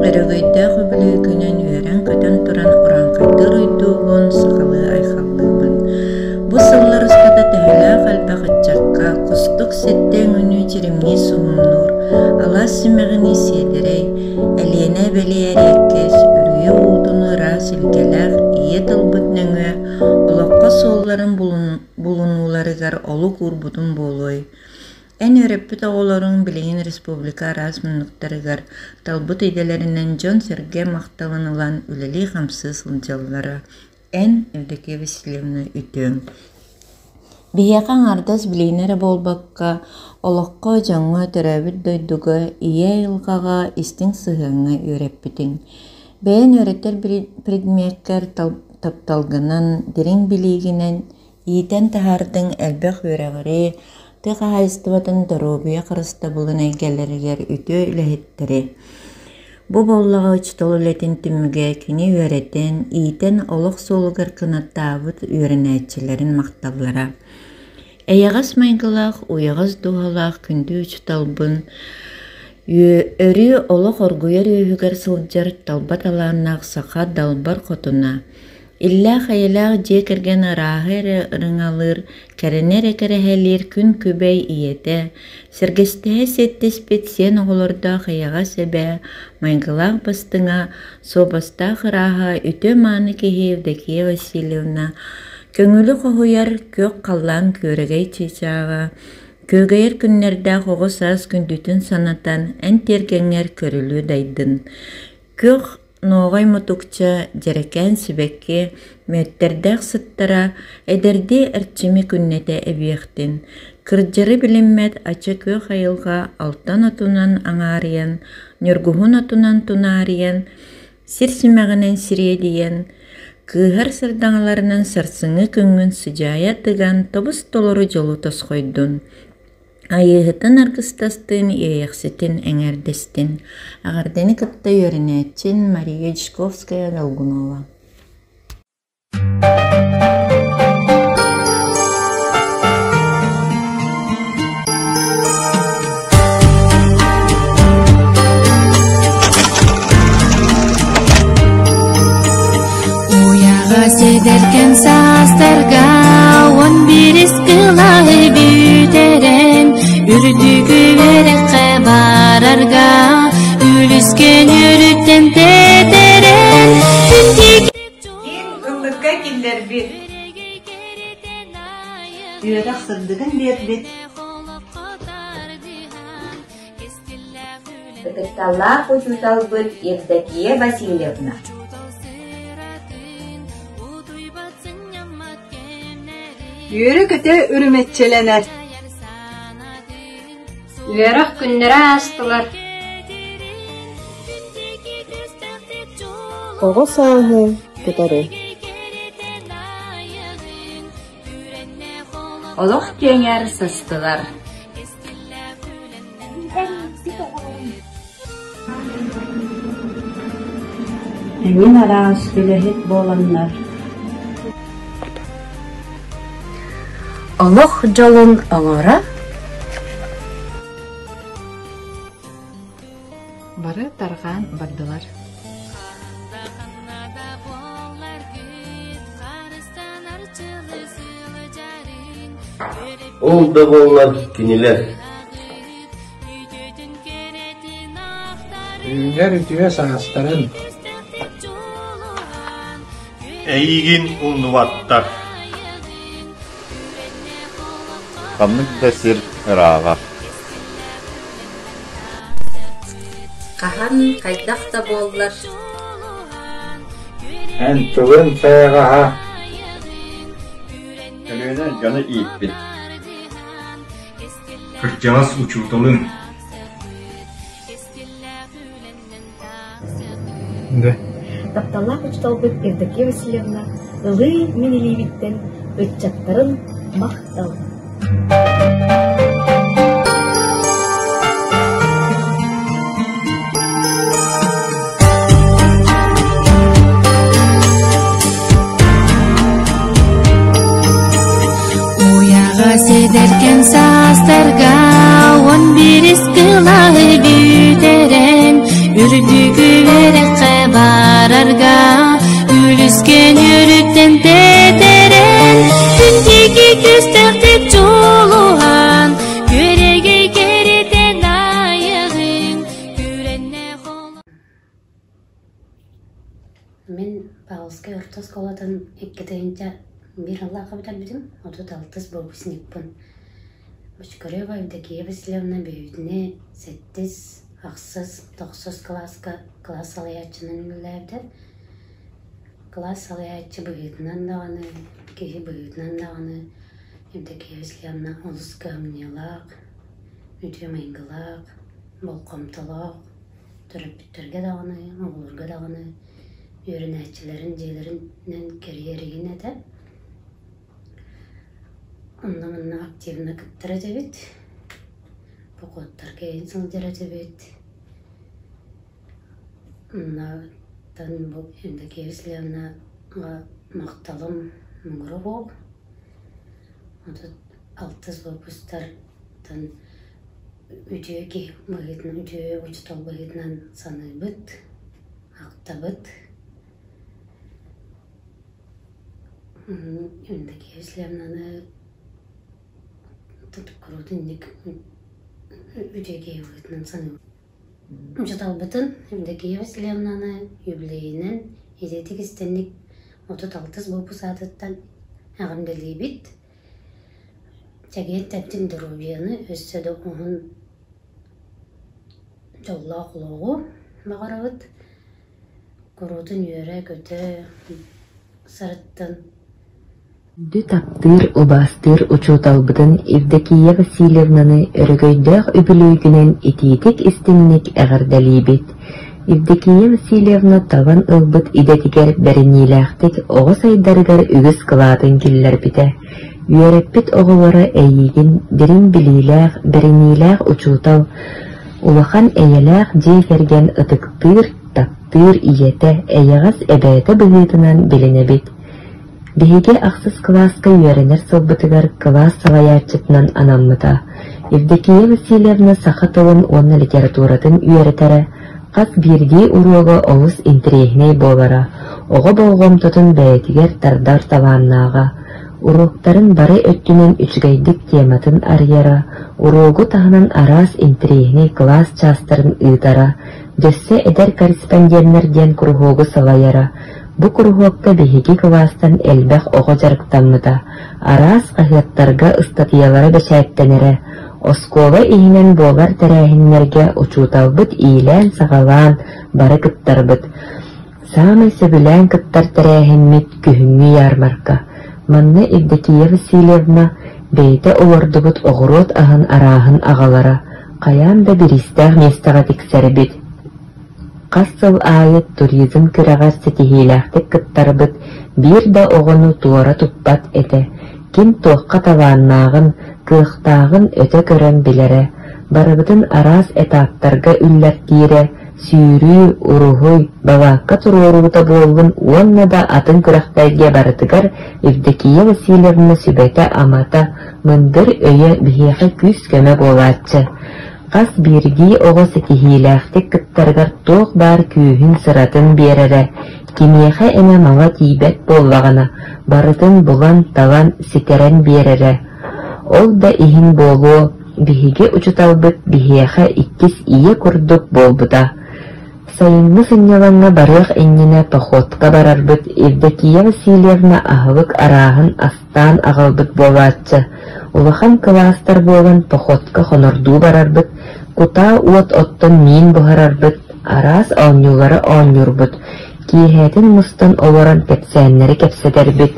өрөгөйдөөх үбүлүөйгүнэн үөрэн-көтөн туран урааҥхайдыыр уйдуугун сахалыы айхаллыыбын. Бу сыллар устата төһөлөөх элбэх ыччакка кустук сэттэ өҥүнүү чиримнии суһумнуур, алаас симэҕинии сиэдэрэй, Элиэнэ бэлиэ эриэккэс, үрүйэ уутун ыраас илгэлээх ийэ тылбыт нөҥүө олоххо суолларын булунууларыгар олук уурбутум буолуой. Эн үөрэппит оҕолоруҥ билигин республика араас муннуктарыгар талбыт идэлэринэн дьон-сэргэ махталын ылан үлэлии-хамсыы сылдьаллара. Эн, Евдокия Васильевна, үтүөҥ. Биһиэхэ аҥаардас билиини эрэ буолбакка, олоххо, дьоҥҥо, төрөөбүт дойдуга, ийэ айылҕаҕа истиҥ сыһыаҥҥа үөрэппитиҥ. Бэйэҥ үөрэтэр предмеккэр тапталгынан, дириҥ билиигинэн иитэн таһаардыҥ элбэх үөрэҕири, тыа хаһаайыстыбатын доруобуйа харыстабылын эйгэлэригэр үтүө үлэһиттэри. Бу буоллаҕа учуутал үлэтин түмүгэ кини үөрэтэн, иитэн олох суолугар кынаттаабыт үөрэнээччилэрин махталлара. Эйэҕэс майгылаах, уйаҕас дууһалаах күндү учууталбын өрүү олох оргуйар үөһүгэр сылдьар талба талааннаах саха далбар хотуна, иллээх-эйэлээх дьиэ кэргэн ырааһы эрэ ырыҥалыыр, кэрэни эрэ кэрэһэлиир күн-күбэй ийэтэ, сэргэстэһэ сиэттиспит сиэн оҕолордоох эйэҕэс эбээ, майгылаах бастыҥа, суобастаах ырааһа, үтүө-мааны киһи Евдокия Васильевна көҥүлү хоһуйар күөх халлаан күөрэгэй чыычааҕа, күөгэйэр күннэрдээх оҕо саас күндүтүн санатан, эн тиэргэҥҥэр көрүлүү дайдын. Күөх Нооҕой мутукча, дьэрэкээн сибэкки, мүөттэрдээх сыттара эдэрдии эрчими күннэтэ эбиэхтин, кырдьары билиммэт ача күөх айылҕа алтан отунан аҥаарыйан, ньургуһун отунан тунаарыйан, сир симэҕинэн сириэдийэн, кыыһар сардаҥаларынан сарсыҥҥы күҥҥүн сыдьаайа тыган тобус-толору дьолу тосхойдун. Айыыһытын аргыстастыын, иэйэхситин эҥэрдэстин. Эҕэрдэни кытта үөрэнээччин Мария Дьячковская-Долгунова Уйаҕас эдэркэн саастарга он биирис кылааһы бүтэрэн үрдүк үөрэххэ барарга үлүскэн үөрүттэн тэтэрэн Ким ыллыкка киллэрбит Үөрэх сырдыгын биэрбит Ытыкталлаах учууталбыт Евдокия Васильевна! Үөрэ-көтө үрүмэччилэнэр Үөрэх күннэрэ аастылар Оҕо сааһы кытары Олох киэҥэр сыстылар. Эҥин араас үлэһит буоланнар Олох дьолун оҥоро Бары тарҕаан бардылар. Ол да буоллар кинилэр Үүнэр үтүө саастарын Эйигин умнубаттар Ханнык да сир ырааҕа Хаһан, хайдах да буоллар Эн тылын сайаҕаһа Өлүөнэ дьону ииппит Кырдьаҕас учууталым Тапталлаах учууталбыт Евдокия Васильевна ылыы мин илиибиттэн ыччаттарын махтал! Уйаҕас эдэркэн саастарга он биирис кылааһы бүтэрэн, үрдүкү үөрэххэ барарга үлүскэн үөрүттэн тэтэрэн, күн диэки күстээхтик дьулуһан, күөрэгэй кэритэн айаҕын, күрэннэ Мин Павловскай орто оскуолатын 2001 сыллаахха бүтэрбитим, 36 выпускникпын. Бочкарева Евдокия Васильевна биһигини сэттис, ахсыс, тохсус кылааска кылаас салайааччынан үлэлээбитэ. Кылаас салайааччы быһыытынан даҕаны, киһи быһыытынан даҕаны Евдокия Васильевна олус кыһамньылаах, үтүө майгылаах, болҕомтолоох, төрөппүттэргэ даҕаны, оҕолорго даҕаны үөрэнээччилэрин дьиэлэринэн кэрийэр игин этэ. Онно-манна активно кыттар этибит, походтарга игин сылдьар этибит. Оннотон бу Евдокия Васильевнаҕа махталым муҥура суох. 36 выпустартан үтүө киһи быһыытынан, үтүө учуутал быһыытынан саныыбыт, ахтабыт. Евдокия Васильевнаны куруутун инник үтүө киһи быһыытынан саныыбыт. Учууталбытын Евдокия Васильевнаны юбилейинэн идэтик истинник 36 выпуск аатыттан эҕэрдэлиибит. Чэгиэн тэптин доруобуйаны өссө да уһун дьоллоох олоҕу баҕарабыт. Куруутун үөрэ-көтө сырыттын. Күндү таптыыр, убаастыыр учууталбытын Евдокия Васильевнаны өрөгөйдөөх үбүлүөйгүнэн итиитик-истиҥник эҕэрдэлиибит! Евдокия Васильевна талан ылбыт идэтигэр бэриниилээхтик оҕо сайдарыгар үгүс кылаатын киллэрбитэ. Үөрэппит оҕолоро эйиигин дириҥ билиилээх, бэриниилээх учуутал, улахан эйэлээх дьиэ кэргэн ытыктыыр, таптыыр ийэтэ, эйэҕэс эбээтэ быһыытынан билинэбит. Биһиги ахсыс кылааска үөрэнэр сылбытыгар кылаас салайааччытынан анаммыта. Евдокия Васильевна саха тылын уонна литературатын үөрэтэрэ, хас биирдии уруога олус интэриэһинэй буолара, оҕо болҕомтотун бэйэтигэр тардар талааннааҕа. Уруоктарын бары өттүнэн үчүгэйдик тематын арыйара, уруогу таһынан араас интэриэһинэй кылаас чаастарын ыытара, дьөссө эдэр корреспонденнар диэн куруһуогу салайара, Бу куруһуокка биһиги кылаастан элбэх оҕо дьарыктаммыта, араас хаһыаттарга ыстатыйалара бэчээттэнэрэ, оскуола иһинэн буолар тэрээһиннэргэ учууталбыт иилээн-саҕалаан бары кыттарбыт. Саамай сөбүлээн кыттар тэрээһиммит күһүҥҥү ярмарка. Манна Евдокия Васильевна бэйэтэ олордубут оҕуруот аһын арааһын аҕалара, хайаан да бириистээх миэстэҕэ тиксэрбит. Хас сыл аайы туризм күрэҕэр ситиһиилээхтик кыттарбыт, биир да оҕону туора туппат этэ, ким туохха талааннааҕын, кыахтааҕын өтө көрөн билэрэ, барыбытын араас этаптарга үллэртиирэ, Сүүрүү, уруһуй, балаакка туруоруута буоллун уонна да атын күрэхтэргэ барытыгар Евдокия Васильевна сүбэтэ-амата, мындыр өйө биһиэхэ күүс-көмө буолааччы. Хас биирдии оҕо ситиһиилээхтик кыттарыгар туох баар күүһүн-сыратын биэрэрэ, кимиэхэ эмэ мала тиийбэт буоллаҕына, барытын булан-талан, ситэрэн биэрэрэ. Ол да иһин буолуо, биһиги учууталбыт биһиэхэ иккис ийэ курдук буолбута. Сайыҥҥы сынньалаҥҥа барыах иннинэ походка барарбыт Евдокия Васильевна аһылык арааһын астаан аҕалбыт буолааччы. Улахан кылаастар буолан походка хонордуу барарбыт, кутаа уот оттон миин буһарарбыт, араас оонньуулары оонньуурбут, киэһэтин мустан олорон кэпсээннэри кэпсэтэрбит.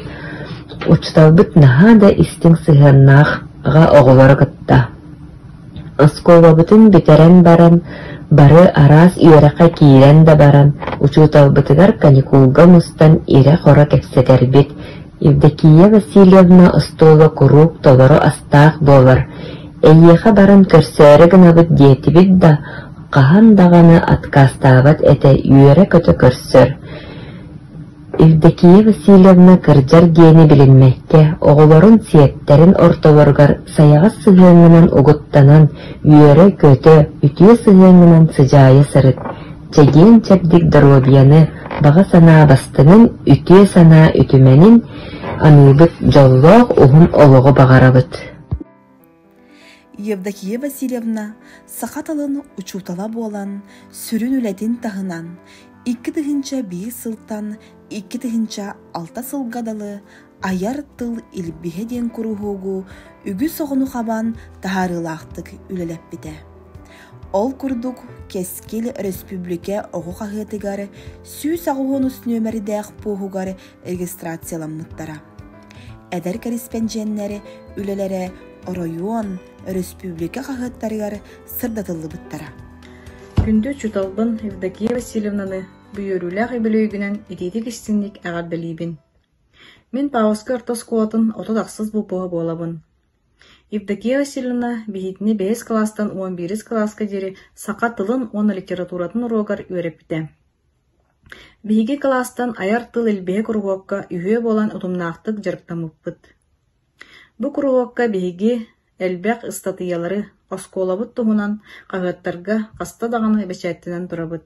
Учууталбыт наһаа да истиҥ сыһыаннаах аҕа оҕолору кытта. Оскуолабытын бүтэрэн баран, бары араас үөрэххэ киирэн да баран, учууталбытыгар каникулга мустан ирэ-хоро кэпсэтэрбит. Евдокия Васильевна остуола куруук толору астаах буолар, «Эйиэхэ баран көрсөөрү гынабыт» диэтибит да, хаһан даҕаны отказтаабат этэ, үөрэ-көтө көрсөр. Евдокия Васильевна кырдьар диэни билиммэккэ, оҕолорун сиэттэрин ортолоругар сайаҕас сыһыаҥҥынан угуттанан, үөрэ-көтө, үтүө сыһыаҥҥынан сыдьаайа сырыт, чэгиэн-чэбдик доруобуйаны, баҕа санаа бастыҥын, үтүө санаа үтүмэнин аныыбыт, дьоллоох уһун олоҕу баҕарабыт. Евдокия Васильевна саха тылын учуутала буолан, сүрүн үлэтин таһынан, 2001 сылтан 2006 сылга дылы «Айар тыл илбиһэ» диэн куруһуогу үгүс оҕону хабан таһаарыылаахтык үлэлэппитэ. Ол курдук, «Кэскил» өрөспүүбүлүкэ оҕо хаһыатыгар 183 нүөмэрдээх пуоһугар регистрацияламмыттара. Эдэр кэриспэндьиэннэр үлэлэрэ оройуон, өрөспүүбүлүкэ хаһыаттарыгар сырдатыллыбыттара. Күндү учууталбын Евдокия Васильевнаны бу үөрүүлээх үбүлүөйгүнэн итиитик-истиҥник эҕэрдэлиибин. Мин Павловскай орто оскуолатын 36 выпуһа буолабын. Евдокия Васильевна биһигини бэһис кылаастан 11 кылааска диэри саха тылын уонна литературатын уруогар үөрэппитэ. Биһиги кылаастан айар тыл илбиһэ куруһуокка үһүө буолан утумнаахтык дьарыктаммыппыт. Бу куруһуокка биһиги элбэх ыстатыйалары оскуолабыт туһунан хаһыаттарга хаста даҕаны бэчээттэнэн турабыт.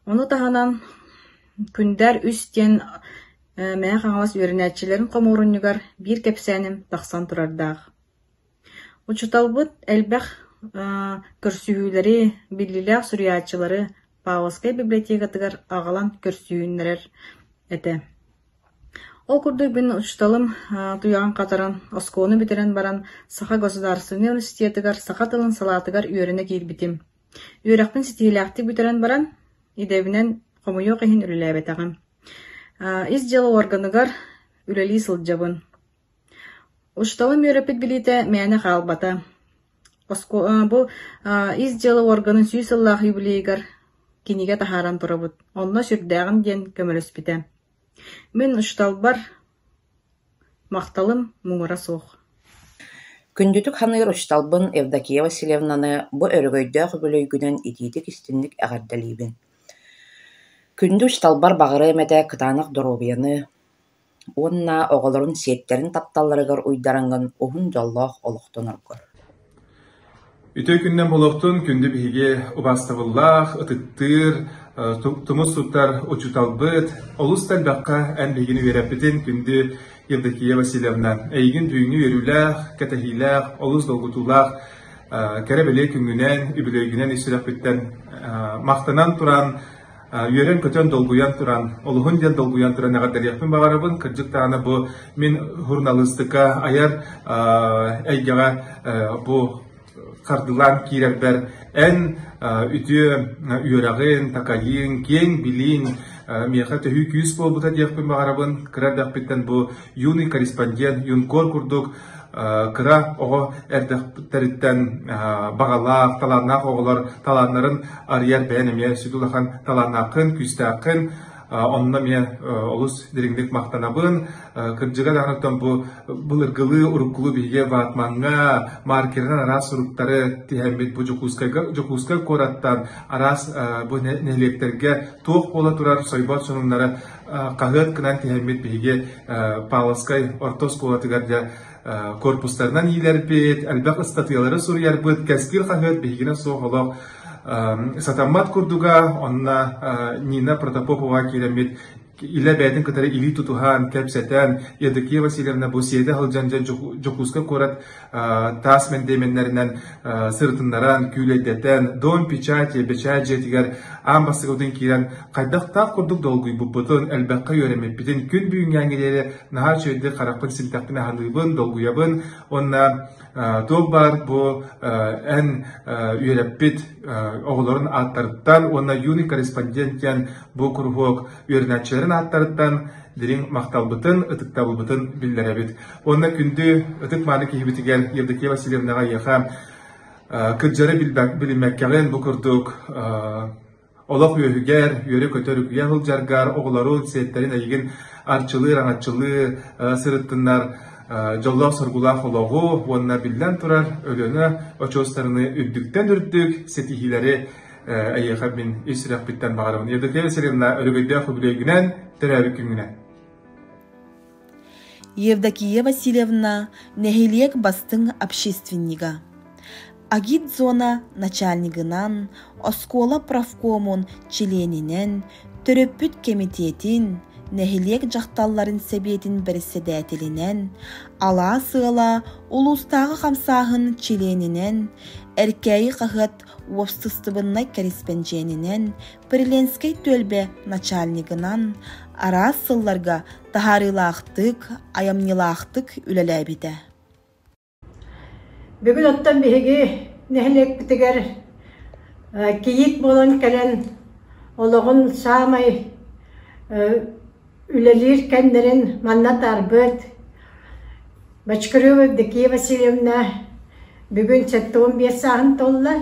Ону таһынан «Күндээр үс» диэн Мэҥэ Хаҥалас үөрэнээччилэрин хомуурунньугар биир кэпсээним тахсан турардаах. Учууталбыт элбэх көрсүһүүлэри, биллиилээх суруйааччылары Павловскай библиотекатыгар аҕалан көрсүһүннэрэр этэ. Ол курдук мин учууталым туйаҕын хатаран, оскуоланы бүтэрэн баран Саха государственнай университетыгар саха тылын салаатыгар үөрэнэ киирбитим. Үөрэхпин ситиһиилээхтик бүтэрэн баран, идэбинэн хомойуох иһин үлэлээбэтэҕим. Ис дьыала уорганыгар үлэлии сылдьабын. Учууталым үөрэппит билиитэ мээнэ хаалбата. Бу ис дьыала уорганын 100 сыллаах юбилейыгар кинигэ таһааран турабыт. Онно сүрдээҕин диэн көмөлөспүтэ. Мин учууталбар махталым муҥура суох. Күндүтүк саныыр учууталбын Евдокия Васильевнаны бу өрөгөйдөөх үбүлүөйгүнэн итиитик-истиҥник эҕэрдэлиибин. Күндү учууталбар баҕарыам этэ кытаанах доруобуйаны, уонна оҕолорун сиэттэрин тапталларыгар уйдараҥҥын уһун дьоллоох олохтоноргор Үтүө күннэн буолуохтун, күндү биһиги убаастабыллаах, ытыктыыр, тумус туттар учууталбыт, олус да элбэххэ эн биһигини үөрэппитин, күндү Евдокия Васильевна. Эйигин бүгүҥҥү үөрүүлээх, кэтэһиилээх, олус долгутуулаах кэрэ-бэлиэ күҥҥүнэн, үбүлүөйгүнэн ис сүрэхпиттэн махтанан туран, үөрэн-көтөн, долгуйан туран, олуһун диэн долгуйан туран эҕэрдэлиэхпин баҕарабын. Кырдьык даҕаны бу мин журналистика айар эйгэҕэ бу хардылаан киирэрбэр эн үтүө үөрэҕин, такайыыҥ, киэҥ билииҥ миэхэ төһүү күүс буолбута диэхпин баҕарабын. Кыра эрдэхпиттэн бу юный корреспондент, юнкор курдук кыра оҕо эрдэхтэриттэн баҕалаах, талааннаах оҕолор талааннарын арыйар бэйэн эмиэ сүдү улахан талааннааххын, күүстээххин. Онно эмиэ олус дириҥник махтанабын. Кырдьыга даҕаны бу былыргылыы, уруккулуу биһиги ватмаҥҥа, маркерынан араас суруктары тиһэммит бу Дьокуускайга, Дьокуускай куораттан араас бу нэһилиэктэргэ туох буола турар сойбот сонуннары хаһыат гынан тиһэммит биһиги Павловскай орто оскуолатыгар дьэ корпустарынан иилэрбит, элбэх ыстатыйалары суруйарбыт, Кэскил хаһыат биһигинэ суох олох сатаммат курдуга, онно Нина Протопопова киирэммит илэ бэйэтин кытары илии тутуһан, кэпсэтэн, Евдокия Васильевна бу сиэтэ сылдьан дьэ Дьокуускай куорат таас мэндиэмэннэринэн сырытыннаран, күүлэйдэтэн, Дом печати, бэчээт дьиэтигэр аан бастакыбытын киирэн хайдахтаах курдук долгуйбуппутун, элбэххэ үөрэммиппитин күн бүгүҥҥээҥҥэ диэри наһаа үчүгэйдик харахпын симтэхпин аһыныыбын, долгуйабын уонна туох баар бу эн үөрэппит оҕолорун ааттарыттан уонна юный корреспондент диэн бу куруһуок үөрэнээччилэрин ааттарыттан дириҥ махталбытын, ытыктабылбытын биллэрэбит. Уонна күндү ытык-мааны киһибитигэр Евдокия Васильевнаҕа эйиэхэ кырдьары билиммэккэҕин бу курдук олох үөһүгэр, үөрэ-көтө өрүкүйэ сылдьаргар, оҕолорун, сиэттэрин эйигин арчылыы, араҥаччылыы сырыттыннар дьоллоох-соргулаах олоҕу уонна биллэн турар Өлүөнэ очуостарыны үрдүктэн үрдүк ситиһиилэри эйиэхэ мин ис сүрэхпиттэн баҕарабын. Евдокия Васильевна, өрөгөйдөөх үбүлүөйгүнэн, төрөөбүт күҥҥүнэн! Евдокия Васильевна нэһилиэк бастыҥ общественнига. Агитзона начальнигынан, оскуола профкомун чилиэнинэн, төрөппүт кэмитиэтин, нэһилиэк дьахталларын сэбиэтин бэрэссэдээтэлинэн, алаас ыала улуустааҕы хамсааһын чилиэнинэн, Эркээйи хаһыат уопсастыбаннай кэриспэндьиэнинэн, Приленскэй түөлбэ начальнигынан араас сылларга таһаарыылаахтык, айымньылаахтык үлэлээбитэ. Бүгүн оттон биһиги нэһилиэкпитигэр кийиит буолан кэлэн олоҕун саамай үлэлиир кэмнэрин манна атаарбыт Бочкарева Евдокия Васильевна бүгүн 75 сааһын туолла.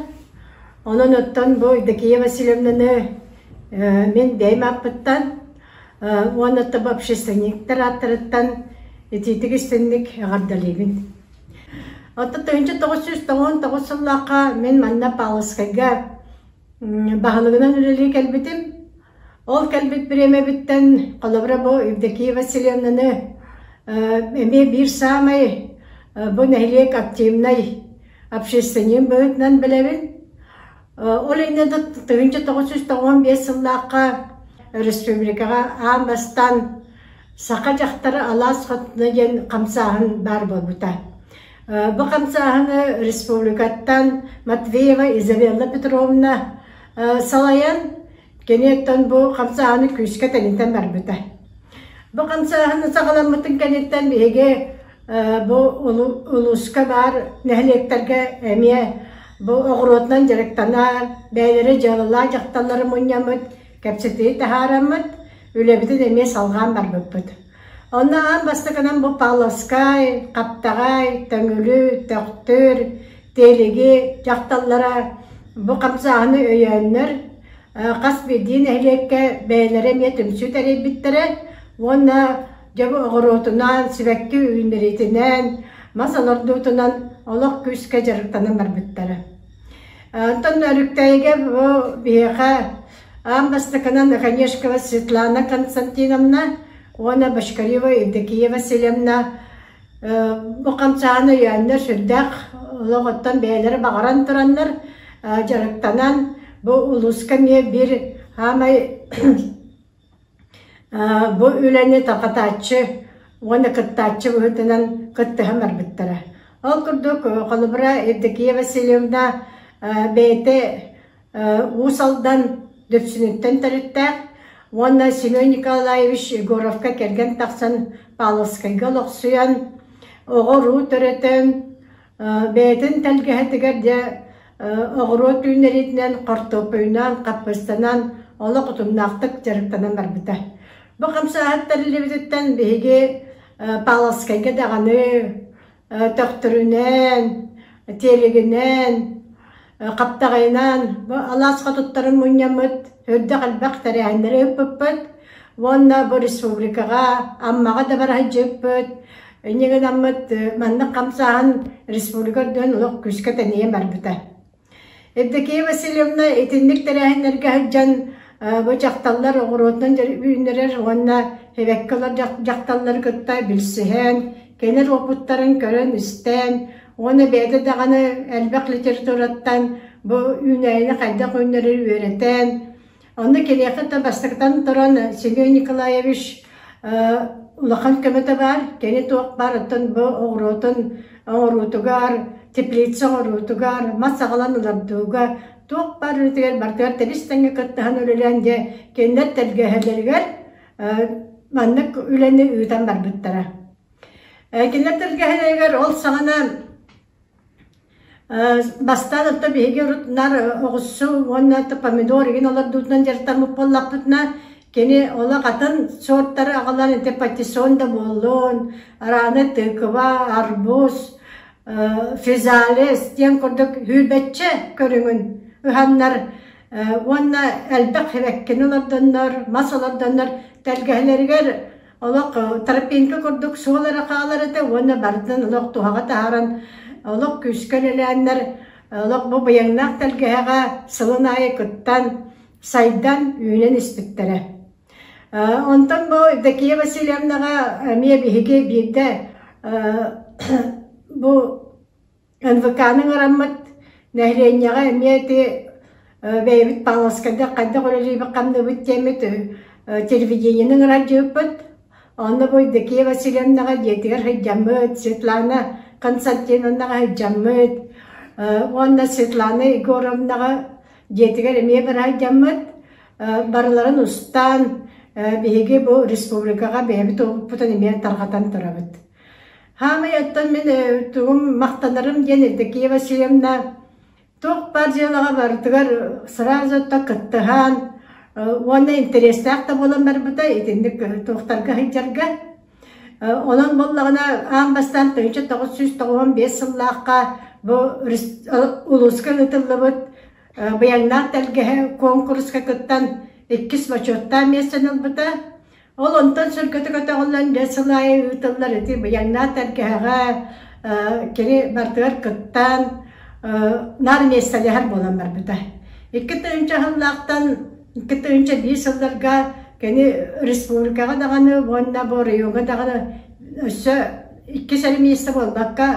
Онон оттон бу Евдокия Васильевнаны мин бэйэм ааппыттан уонна тобу общественниктар ааттарыттан итиитик истинник эҕэрдэлиибин. Оттон 1999 сыллаахха мин манна Павловскайга баһылыгынан үлэлии кэлбитим. Ол кэлбит бириэмэбиттэн, холобура бу Евдокия Васильевнаны эмиэ биир саамай бу нэһилиэк активнай общественник быһыытынан билэбин. Ол иннинэ 1995 сыллаахха республикаҕа аан бастаан Саха дьахтара алаас хотуна диэн хамсааһын баар буолбута. Бу хамсааһыны республикаттан Матвеева Изабелла Петровна салайан Кини бу хамсааһыны күүскэ тэнитэн барбыта. Бу хамсааһын саҕаламмытын кэнниттэн биһиги бу улууска баар нэһилиэктэргэ эмиэ бу оҕуруотунан дьарыктанар, бэйэлэрэ дьыалалаах дьахталлары мунньаммыт, кэпсэтии таһаараммыт, үлэбитин эмиэ салҕаан барбыппыт. Онно аан бастакынан бу Павловскай, Хаптаҕай, Төҥүлү, Төхтүр, Тиэлиги дьахталлара бу хамсааһыны өйөөннөр, хас биирдии нэһилиэккэ бэйэлэрэ эмиэ түмсүү тэрийбиттэрэ уонна дьэ бу оҕуруотунан, сибэкки үүннэриитинэн, мас олордуутунан олох күүскэ дьарыктанан барбыттара. Онтон Өрүктэйигэ бу биһиэхэ аан бастакынан Оконешкова Светлана Константиновна уонна Бочкарева Евдокия Васильевна Бу хамсааһын өйөөннөр сүрдээх олох оттон бэйэлэрэ баҕаран тураннар дьарыктанан бу улууска эмиэ биир саамай бу үлэни тарҕатааччы уонна кыттааччы быһыытынан кыттыһан барбыттара. Ол курдук холобура Евдокия Васильевна бэйэтэ Уус Алдан Дүпсүнүттэн төрүттээх уонна Семен Николаевич Егоровка кэргэн тахсан Павловскайга олохсуйан, оҕо-уруу төрөтөн, бэйэтин тэлгэһэтигэр дьэ оҕуруот үүннэриитинэн, хортуоппуйунан, хаппыыстанан олох утумнаахтык дьарыктанан барбыта. Бу хамсааһын тэриллибититтэн биһиги Павловскайга даҕаны Төхтөрүнэн, Тиэлигинэн, Хаптаҕайынан бу алаас хотуттарын мунньаммыт, үрдэх элбэх тэрээһиннэри ыыппыппыт. Уонна бу республикаҕа Аммаҕа да бара сылдьыбыппыт. Инньэ гынаммыт маннык хамсааһын республика үрдүнэн олох күүскэ тэнийэн барбыта. Евдокия Васильевна итинник тэрээһиннэргэ сылдьан бу дьахталлар оҕуруотунан үүннэрэр уонна эбэккэ олор дьахталлары кытта билсиһэн, кэлэр уопуттарын көрөн-истэн уонна бэйэтэ даҕаны элбэх литератураттан бу үүнээйини хайдах үүннэрэр үөрэтэн, онно киниэхэ да бастакытан туран Семен Николаевич улахан көмөтө баар. Кини туох баар оттон бу оҕуруотун оҥоруутугар, теплица оҥоруутугар, мас аҕалан олордууга туох баар үлэтигэр барытыгар тэбис-тэҥҥэ кыттыһан үлэлээн дьэ кинилэр тэлгэһэлэригэр маннык үлэни ыытан барбыттара. Кинилэр тэлгэһэлэригэр ол саҕана Бастаан оттон биһиги урут наар оҕурсу уонна помидор игин олордуутунан дьарыктаммыт буоллахпытына, кини олох атын сортары аҕалан ити патиссон да буоллун, раны тыква, арбуз, физалис диэн курдук сүүрбэччэ көрүҥүн ыһаннар уонна элбэх сибэккини олордоннор, мас олордоннор тэлгэһэлэригэр Олох тропинка курдук суол эрэ хаалар этэ уонна барытын олох туһаҕа таһааран олох күүскэ үлэлээннэр олох бу быйаҥнаах тэлгэһэҕэ сылын аайы кыттан, сайдан, үүнэн испиттэрэ. Онтон бу Евдокия Васильевнаҕа эмиэ биһиги биирдэ бу НВК-ны ыҥыраммыт нэһилиэнньэҕэ эмиэ ити бэйэбит Павловскайдар хайдах үлэлиибит-хамныыбыт диэммит телевидениены ыҥырар дьыыппыт. Онно бу Евдокия Васильевнаҕа дьиэтигэр сылдьаммыт, Светлана Константиновнаҕа сылдьаммыт уонна Светлана Егоровнаҕа дьиэтигэр эмиэ бара сылдьаммыт. Барыларын устан биһиги бу республикаҕа бэйэбит уопуппутун эмиэ тарҕатан турабыт. Хаамай оттон мин тугум махтанарым диэн Евдокия Васильевна туох баар дьыалаҕа барытыгар сразу кыттыһан уонна интэриэстээх да буолан барбыта итинник туохтарга сылдьарга. Онон буоллаҕына аан бастаан 1995 сыллаахха бу улууска ыытыллыбыт Быйаҥнаах тэлгэһэ куонкуруска кыттан иккис бочуоттаах миэстэни ылбыта. Ол онтон сүргэтэ көтөҕүллэн дьэ сыл аайы ыытыллар ити Быйаҥнаах тэлгэһэҕэ кини барытыгар кыттан наар миэстэлэһэр буолан барбыта. 2000 сыллаахтан 2001 сылларга кини республикаҕа даҕаны уонна бу оройуоҥҥа даҕаны өссө иккис эрэ миэстэ буолбакка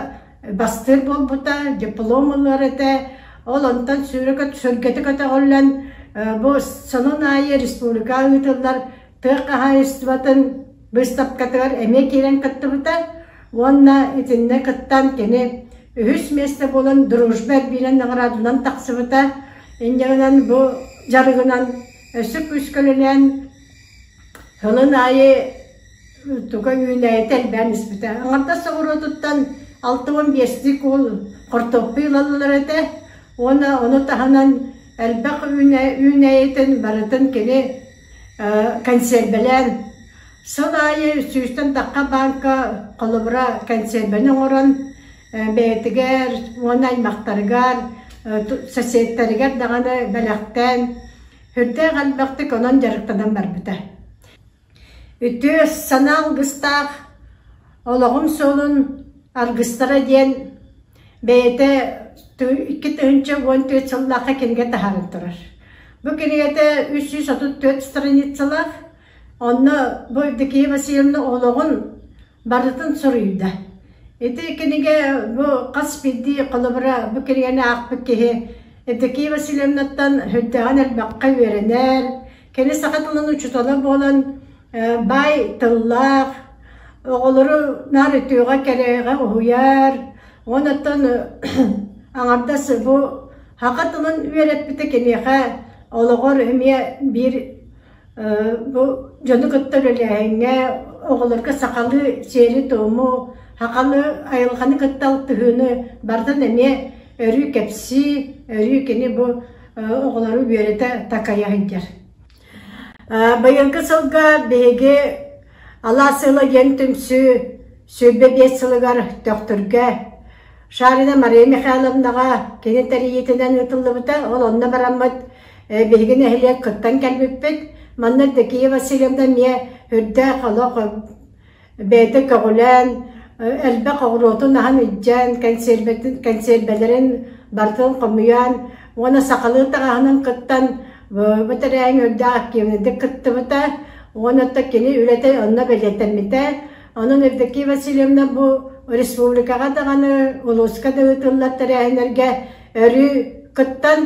бастыыр буолбута, диплом ылар этэ. Ол онтон сүргэтэ көтөҕүллэн бу сылын аайы республика ыытыллар тыа хаһаайыстыбатын быыстапкатыгар эмиэ киирэн кыттыбыта уонна итиннэ кыттан кини үһүс миэстэ буолан дружба эрбиинэн наҕараадаланан тахсыбыта. Инньэ гынан бу дьарыгынан өссө күүскэ үлэлээн сылын аайы туга үүнээйитэ элбээн испитэ. Аҥардас оҕуруотуттан 65-тик уол хортуоппуй ылаллар этэ уонна ону таһынан элбэх үүнээйитин барытын кини кэнсиэрбэлээн сыл аайы сүүстэн тахха бааҥка холобура кэнсиэрбэни оҥорон бэйэтигэр уонна аймахтарыгар соседтарыгар даҕаны бэлэхтээн сүрдээх элбэхтик онон дьарыктанан барбыта. Үтүө санаа алгыстаах олоҕум суолун аргыстара диэн бэйэтэ 2014 сыллаахха кинигэ таһааран турар. Бу кинигэтэ 334 страницалаах. Онно бу Евдокия Васильевна олоҕун барытын суруйда. Ити кинигэ бу хас биирдии холобура бу кинигэни аахпыт киһи Евдокия Васильевнаттан сүрдээҕин элбэххэ үөрэнэр, Кини саха тылын учуутала буолан баай тыллаах, оҕолору наар үтүөҕэ кэрэҕэ уһуйар, уонна аҥардас бу саха тылын үөрэппитэ киниэхэ олоҕор эмиэ биир бу дьону кытта үлэлээһиҥҥэ оҕолорго сахалыы сиэри-туому, сахалыы айылҕаны кытта алтыһыыны барытын эмиэ өрүү кэпсии, өрүү кини бу оҕолору үөрэтэ такайа сылдьар. Быйылгы сылга биһиги Алаас ыла диэн түмсүү 25 сылыгар Төхтүргэ Шарина Мария Михайловнаҕа кини тэрийиитинэн ыытыллыбыта. Ол онно бараммыт биһиги нэһилиэк кыттан кэлбиппит. Манна Евдокия Васильевна эмиэ үрдээх олох бэйэтэ көҕүлээн, элбэх оҕуруотун аһан илдьэн, кэнсиэрбэлэрин барытын хомуйан уонна сахалыы таҥаһынан кыттан бу тэрээһин үрдээх активнайдык кыттыбыта уонна кини үлэтэ онно бэлиэтэммитэ. Онон Евдокия Васильевна бу республикаҕа даҕаны, улууска да ыытыллар тэрээһиннэргэ өрүү кыттан,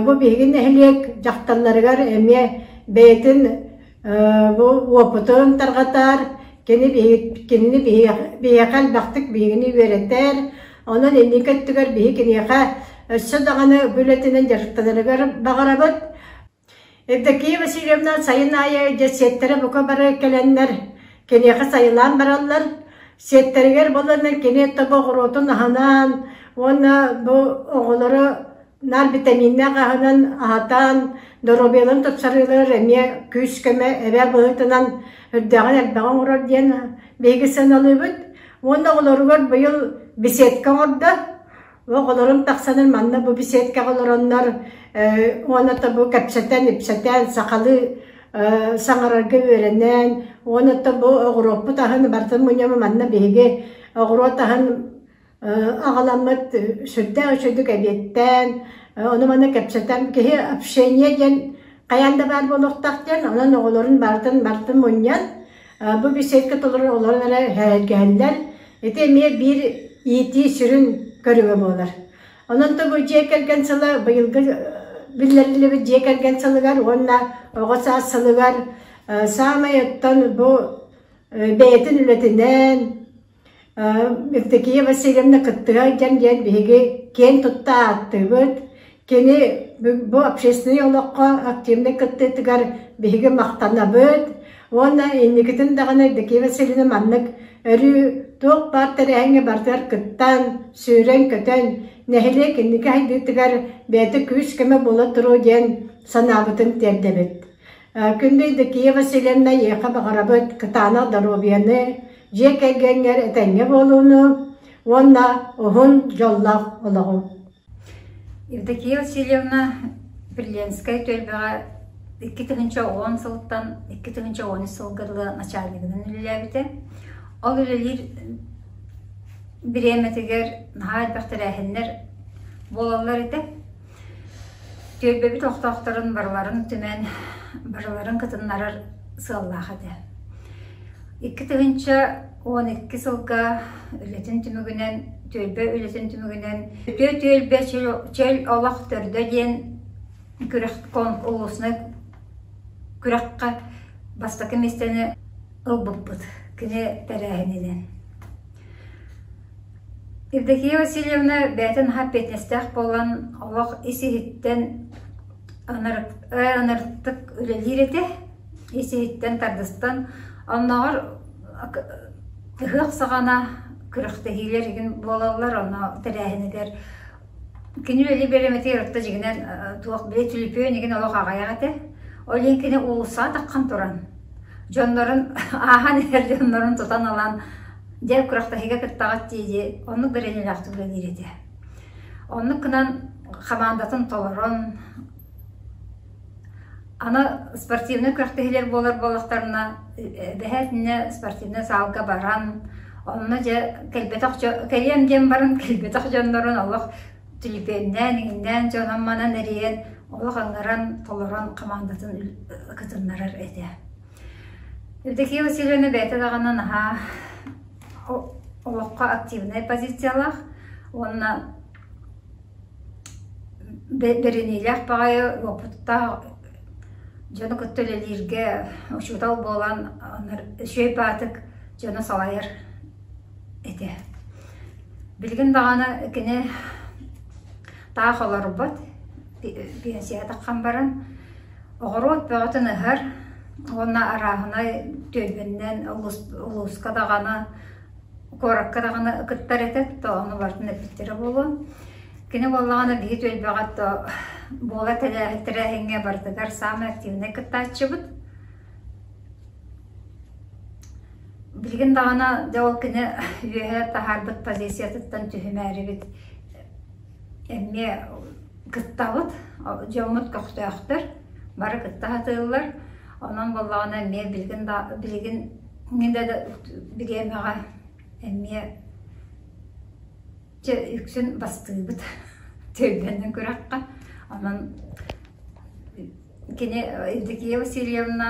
бу биһиги нэһилиэк дьахталларыгар эмиэ бэйэтин бу уопутун тарҕатар, кини кинини биһиэхэ элбэхтик биһигини үөрэтэр, онон инники өттүгэр биһи киниэхэ өссө даҕаны бу үлэтинэн дьарыктанарыгар баҕарабыт. Евдокия Васильевна сайын аайы дьэ сиэттэрэ бука бары кэлэннэр киниэхэ сайылаан бараллар. Сиэттэригэр буоланнар кини тобо оҕуруотун аһанаан уонна бу оҕолору наар битэмииннээх аһынан аһатан, доруобуйаларын тупсарыыларыгар эмиэ күүс-көмө эбээ быһыытынан үрдээҕин элбэҕи оҥорор диэн биһиги сыаналыыбыт. Уонна оҕолоругар быйыл беседка оҥордо. Оҕолорум тахсанар манна бу беседкаҕа олороннор уонна бу кэпсэтэн-ипсэтэн сахалыы саҥарарга үөрэнэн уонна бу оҕуруоппут аһын барытын мунньаммыт манна биһиги оҕуруот аһын аҕаламмыт сүрдээх үчүгэйдик эбиэттээн ону-маны кэпсэтэн киһи общение диэн хайаан да баар буолуохтаах диэн онон оҕолорун барытын барытын мунньан бу беседка толору олорон эрэ сэһэргэһэллэр. Ити эмиэ биир иитии сүрүн көрүҥэ буолар. Онон бу дьиэ кэргэн сыла быйылгы биллэриллибит дьиэ кэргэн сылыгар уонна оҕо саас сылыгар саамай оттон бу бэйэтин үлэтинэн Евдокия Васильевна кыттыга дьэн диэн биһиги киэн тутта ааттыыбыт. Кини бу общественнай олоххо активнай кыттыытыгар биһиги махтанабыт уонна инникитин даҕаны Евдокия Васильевна маннык өрүү туох баар тэрээһиҥҥэ барытыгар кыттан, сүүрэн-көтөн, нэһилиэк инники сайдыытыгар бэйэтэ күүс-көмө буола туруо диэн санаабытын тиэрдэбит. Күндү Евдокия Васильевна эйиэхэ баҕарабыт кытаанах доруобуйаны, дьиэ кэргэҥҥэр этэҥҥэ буолууну уонна уһун дьоллоох олоҕу. Евдокия Васильевна Приленскай түөлбэҕэ 2010 сылтан 2013 сылга дылы начальнигынан үлэлээбитэ. Ол үлэлиир бириэмэтигэр наһаа элбэх тэрээһиннэр буолаллар этэ. Түөлбэбит олохтоохторун барыларын түмэн, барыларын кытыннарар сыаллаах этэ. 2012 сылга үлэтин түмүгүнэн, түөлбэ үлэтин түмүгүнэн Үтүө түөлбэ чөл олох төрдө диэн күрэх улуснай күрэххэ бастакы миэстэни ылбыппыт кини тэрээһининэн. Евдокия Васильевна бэйэтин наһаа эппиэтинэстээх буолан олох ис-иһиттэн ынырыктык үлэлиир этэ. Ис-иһиттэн тардыстан оннооҕор ыһыах саҕана күрэхтэһиилэр игин буолаллар, онно тэрээһинигэр кини үлэлии биэрэмэтигэр орто дьиҥинэн туох били түлүпүөн игин олох аҕыйах этэ. Ол иһин кини уулуссаҕа таххан туран дьоннорун ааһан иһэр дьоннорун тутан ылан дьэ күрэхтэһиигэ кыттаҕыт дии-дии оннук бэриниилээхтик үлэлиир этэ. Оннук гынан хамаандатын толорон аны спортивнай күрэхтэһиилэр буолар буоллахтарына эбэһээтинэ спортивнай саалга баран онно дьэ кэлбэтэх кэлиэм диэн баран кэлбэтэх дьоннорун олох түлүпүөннээн иҥиннээн дьонун манан эрийэн олох ыҥыран толорон хамаандатын кытыннарар этэ. Евдокия Васильевна бэйэтэ даҕаны наһаа олоххо активнай позициялаах уонна бэриниилээх баҕайы уопуттаах дьону кытта үлэлииргэ учуутал буолан үчүгэй баатык дьону салайар этэ. Билигин даҕаны кини таах олорбот, пенсияҕа таххан баран оҕуруот бөҕөтүн ыһар уонна арааһынай түөлбэннэн улууска даҕаны, куоракка даҕаны кыттар этэ, то ону барытын эппиттэрэ буолуо. Кини буоллаҕына биһи түөлбэҕэ то буола тэрээһиҥҥэ барытыгар саамай активнай кыттааччыбыт. Билигин даҕаны дьэ ол кини үөһэ таһаарбыт позициятыттан түһүмээрибит эмиэ кыттабыт, дьоммут көхтөөхтөр, бары кытта сатыыллар. Онон буоллаҕына эмиэ билигин да билигин да бириэмэҕэ эмиэ чэ үксүн бастыыбыт түөлбэнэн күрэххэ. Онон кини Евдокия Васильевна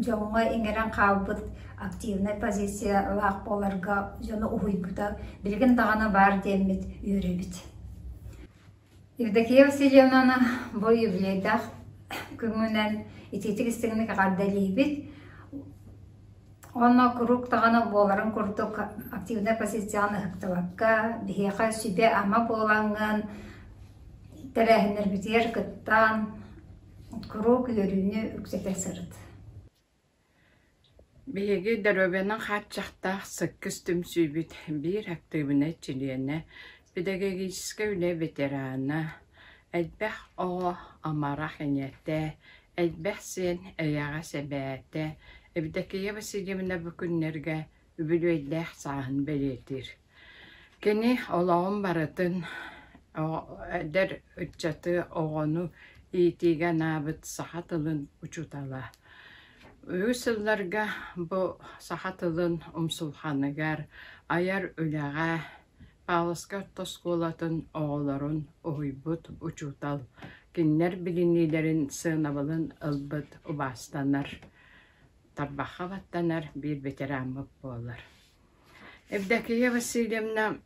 дьоҥҥо иҥэрэн хаалбыт активнай позициялаах буоларга дьону уһуйбута билигин даҕаны баар диэммит үөрэбит. Евдокия Васильевнаны бу юбилейдаах күҥҥүнэн итиитик истиҥник эҕэрдэлиибит. Уонна куруук даҕаны буоларын курдук активнай позицияҕын ыһыктыбакка, биһиэхэ сүбэ-ама буолаҥҥын, тэрээһиннэрбитигэр кыттан, куруук үөрүүнү үксэтэ сырыт. Биһиги доруобуйанан хааччахтаах сыккыс түмсүүбүт биир актыыбынай чилиэнэ, педагогическай үлэ ветерана, элбэх оҕо амарах ийэтэ, элбэх сиэн эйэҕэс эбээтэ Евдокия Васильевна бу күннэргэ үбүлүөйдээх сааһын бэлиэтиир. Кини олоҕун барытын эдэр ыччаты, оҕону иитиигэ анаабыт саха тылын учуутала. Үгүс сылларга бу саха тылын умсулҕаныгар, айар үлэҕэ Павловскай орто оскуолатын оҕолорун уһуйбут учуутал, кинилэр билиниилэрин сыанабылын ылбыт убаастанар, тарбахха баттанар биир ветераммыт буолар. Евдокия Васильевна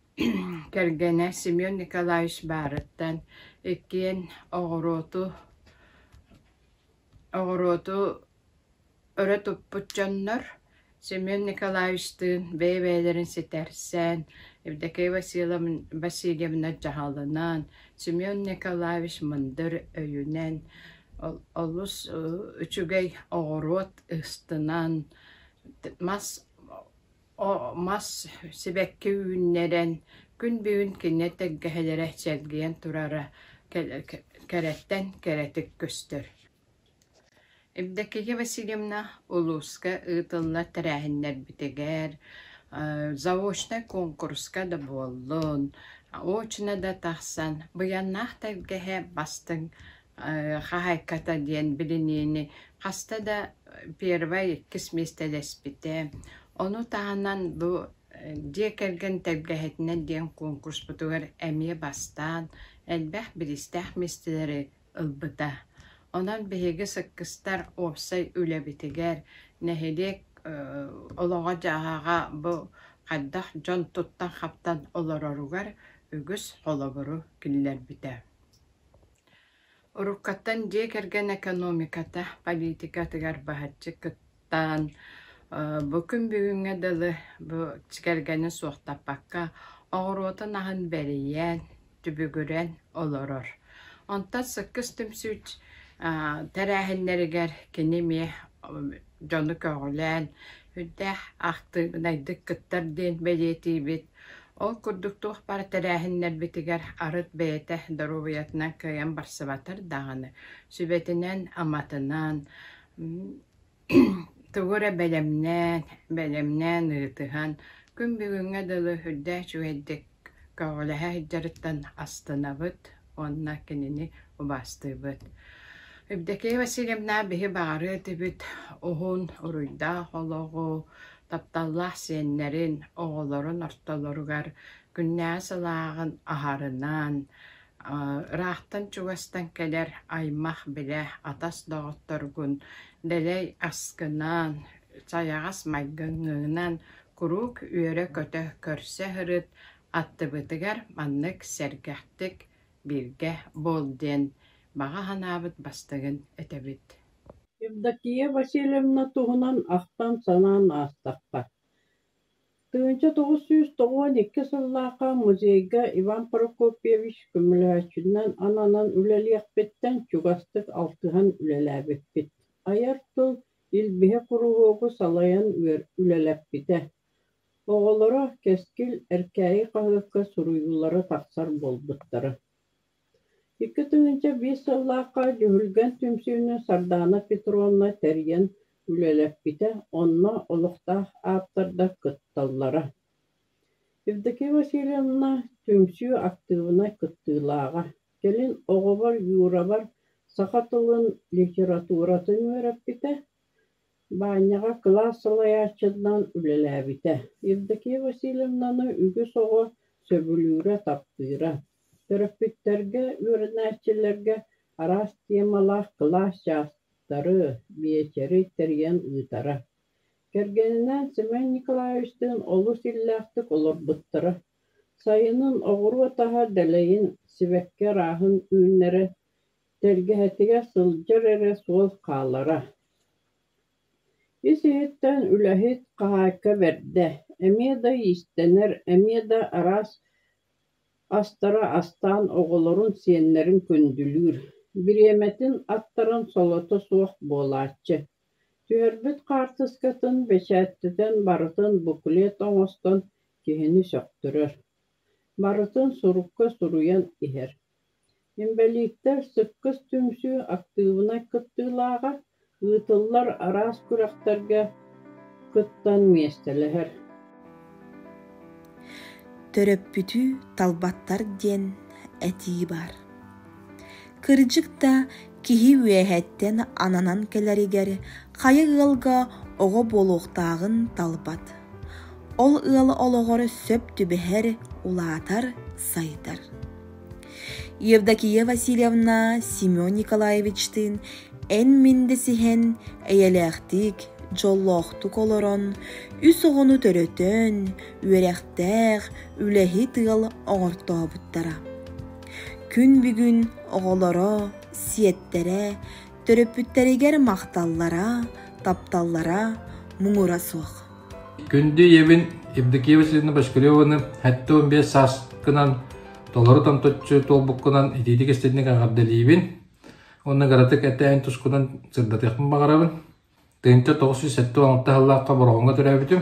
кэргэнэ Семен Николаевич баарыттан иккиэн оҕуруоту оҕуруоту өрө туппут дьоннор Семен Николаевичтыын бэйэ-бэйэлэрин ситэрсэн, Евдокия Васильевна дьаһалынан, Семен Николаевич мындыр өйүнэн олус үчүгэй оҕуруот ыстынан, мас мас сибэкки үүннэрэн, күн бүгүн кини тэлгэһэлэрэ чэлгийэн турара кэрэттэн кэрэтик көстөр. Евдокия Васильевна улууска ыытыллар тэрээһиннэрбитигэр заочнай куонкуруска да буоллун, очно да тахсан быйаннаах тэлгэһэ бастыҥ хаһаайката диэн билиниини хаста да первай, иккис миэстэлэспитэ. Ону таһынан бу дьиэ кэргэн тэлгэһэтинэн диэн куонкуруспутугар эмиэ бастаан элбэх бириистээх миэстэлэри ылбыта. Онон биһиги сыккыстар уопсай үлэбитигэр нэһилиэк олоҕо-дьаһаҕа бу хайдах дьон туттан-хаптан олороругар үгүс холобуру киллэрбитэ. Уруккаттан дьиэ кэргэн экономиката политикатыгар быһаччы кыттан, бу күн бүгүҥҥэ дылы бу кэргэнин суохтаппакка оҕуруотун аһын бэрийэн, түбүгүрэн олорор. Онтон сыккыс түмсүү тэрээһиннэригэр кини эмиэ дьону көҕүлээн, үрдээх актыыбынайдык кыттар диэн бэлиэтиибит. Ол курдук туох баар тэрээһиннэрбитигэр арыт бэйэтэ доруобуйатынан кыайан барсыбатар даҕаны, сүбэтинэн-аматынан, тугу эрэ бэлэмнээн, бэлэмнээн ыытыһан, күн бүгүҥҥэ дылы үрдээх үчүгэйдик көҕүлэһэ сылдьарыттан астынабыт уонна кинини убаастыыбыт. Евдокия Васильевна биһи баҕарыа этибит уһун, уруйдаах олоҕу, тапталлаах сиэннэрин, оҕолорун ортолоругар күннээҕи сылааҕын аһарынан, ыраахтан-чугастан кэлэр аймах-билэ, атас доҕотторгун дэлэй аскынан, сайаҕас майгыҥҥынан куруук үөрэ-көтө көрсө сырыт, аттыбытыгар маннык сэргэхтик бииргэ буол диэн баҕа санаабыт бастыҥын этэбит. Евдокия Васильевна туһунан ахтан-санаан аастахха, 1992 сыллаахха музейга Иван Прокопьевич көмөлөһөөччүнэн ананан үлэлиэхпиттэн чугастык алтыһан үлэлээбиппит. Айар тыл Илбиһэ куруһуогу салайан үлэлэппитэ. Оҕолоро «Кэскил», «Эркээйи» хаһыакка суруйуулара тахсар буолбуттара. 2005 сыллаахха Дьүһүлгэн түмсүүнү Сардаана Петровна тэрийэн үлэлэппитэ, онно олохтоох ааптардар кытталлара. Евдокия Васильевна түмсүү актыыбынай кыттыылааҕа. Кэлин оҕобор Юрабар саха тылын, литературатын үөрэппитэ. Баанньаҕа кылаас салайааччытынан үлэлээбитэ. Евдокия Васильевнаны үгүс оҕо сөбүлүүрэ, таптыыра. Төрөппүттэргэ, үөрэнээччилэргэ араас темалаах кылаас чаастары, биэчэри тэрийэн ыытара. Кэргэнинээн Семен Николаевичтыын олус иллээхтик олорбуттара. Сайынын оҕуруот аһа дэлэйин, сибэкки арааһын үүннэрэ, тэлгэһэтигэр сылдьар эрэ суол хаалара. Ис-иһиттэн үлэһит, хаһаайка бэрдэ, эмиэ да иистэнэр, эмиэ да араас астары астаан оҕолорун, сиэннэрин күндүлүүр, бириэмэтин аттаран солото суох буолааччы. Түһэрбит хаартыскатын бэчээттэтэн барытын буклет оҥостон киһини сөхтөрөр. Барытын сурукка суруйан иһэр. Инбэлииттэр Сыккыс түмсүү актыыбынай кыттыылааҕа, ыытыллар араас күрэхтэргэ кыттан миэстэлэһэр. Төрөппүтү талбаттар диэн этии баар. Кырдьык да, киһи үөһэттэн ананан кэлэригэр хайа ыалга оҕо буолуохтааҕын талбат. Ол ыал олоҕор сөп түбэһэр, улаатар, сайдар. Евдокия Васильевна Семен Николаевичтыын эн-мин дэсиһэн, эйэлээхтик, дьоллоохтук олорон, үс оҕону төрөтөн, үөрэхтээх, үлэһит ыал оҥортообуттара. Күн бүгүн оҕолоро, сиэттэрэ, төрөппүттэригэр махталлара, тапталлара муҥура суох. Күндү ийэбин Евдокия Васильевна Башкареваны 75 сааскынан толору томточчу туолбуккунан итиитик истинник эҕэрдэлиибин уонна кыратык этээн тускунан сырдатыахпын баҕарабын. 1976 сыллаахха Бороҕоҥҥо төрөөбүтүм.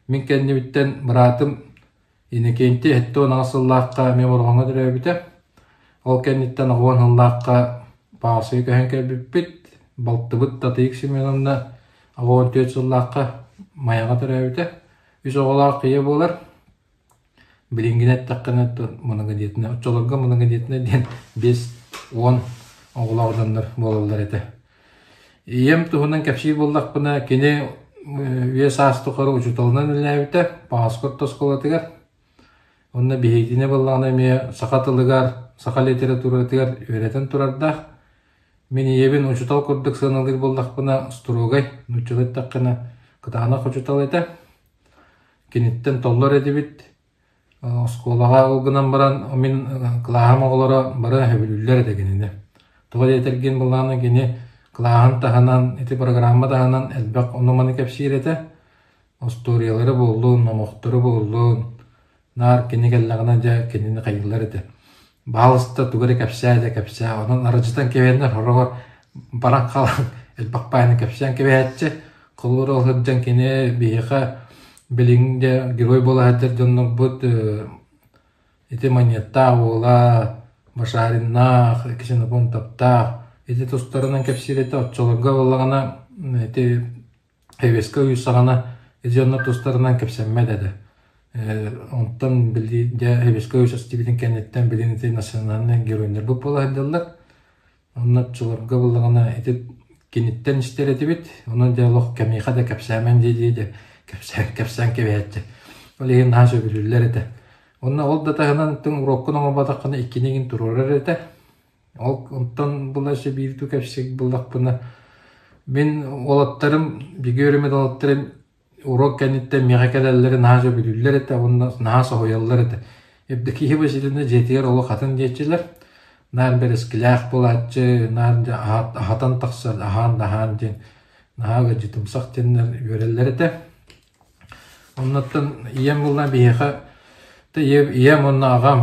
Мин кэннибиттэн быраатым Иннокентий 78 сыллаахха эмиэ Бороҕоҥҥо төрөөбүтэ. Ол кэнниттэн 90 сыллаахха Паасыйа көһөн кэлбиппит. Балтыбыт Татыйык Семеновна 94 сыллаахха Майаҕа төрөөбүтэ. Үс оҕолоох ийэ буолар. Билиҥҥини эттэххинэ многодетная, оччолорго многодетная диэн 5-10 оҕолоох дьоннор буолаллар этэ. Ийэм туһунан кэпсиир буоллахпына, кини үйэ саас тухары учууталынан үлэлээбитэ, Пааска орто оскуолатыгар. Онно биһигини буоллаҕына эмиэ саха тылыгар, саха литературатыгар үөрэтэн турардаах. Мин ийэбин учуутал курдук сыаналыыр буоллахпына, строгай, нууччалыы эттэххинэ, кытаанах учуутал этэ. Киниттэн толлор этибит. Оскуолаҕа ол гынан баран мин кылааһым оҕолоро бары сөбүлүүллэр этэ кинини. Тоҕо диэтэргин былаана кини кылааһын таһынан, ити программа таһынан элбэх ону-маны кэпсиир этэ. Остуоруйалары буоллун, номохтору буоллун, наар кини кэллэҕинэ дьэ кинини хайыыллар этэ. Баһаалыста тугу эрэ кэпсээ да кэпсээ, онон аралдьытан кэбиһэннэр сороҕор баран хаалан элбэх баайыны кэпсээн кэбиһээччи. Холобур ол сылдьан кини биһиэхэ билиҥ дьэ герой буола сылдьар дьоннорбут ити Манньыаттаах уола, Башариннаах, Ксенофонтовтаах ити тустарынан кэпсиир этэ. Оччолорго буоллаҕына ити Хэвеска үс саҕана ити дьоннор тустарынан кэпсэммэт этэ. Онтон били дьэ Хэвеска үс эстибитин кэнниттэн билин ити национальнай геройдарбыт буола сылдьаллар. Онно оччолорго буоллаҕына ити киниттэн истэр этибит. Онон дьэ олох кэмиэхэ да кэпсээмэн дии-дии дьэ кэпсээн кэпсээн кэбиһээччи. Ол иһин наһаа сөбүлүүллэр этэ. Онно ол да таһынан түҥ уруоккун оҥорботоххуна иккини игин туруорар этэ. Ол онтон була өссө биир туу кэпсик буллахпына мин уолаттарым бигэ үөрэммит уолаттарым Уруок кэнниттэн миэхэ кэлэллэрин наһаа сөбүлүүллэр этэ уонна наһаа соһуйаллар этэ. Евдокия Васильевна дьиэтигэр олох атын диэччилэр. Наар бэрэскилээх буолааччы, наар дьэ аһатан тахсар, аһаан да аһаан диэн наһаа ыалдьытымсах диэннэр үөрэллэр этэ. Оннуттан ийэм буолла биһиэхэ ийэм уонна аҕам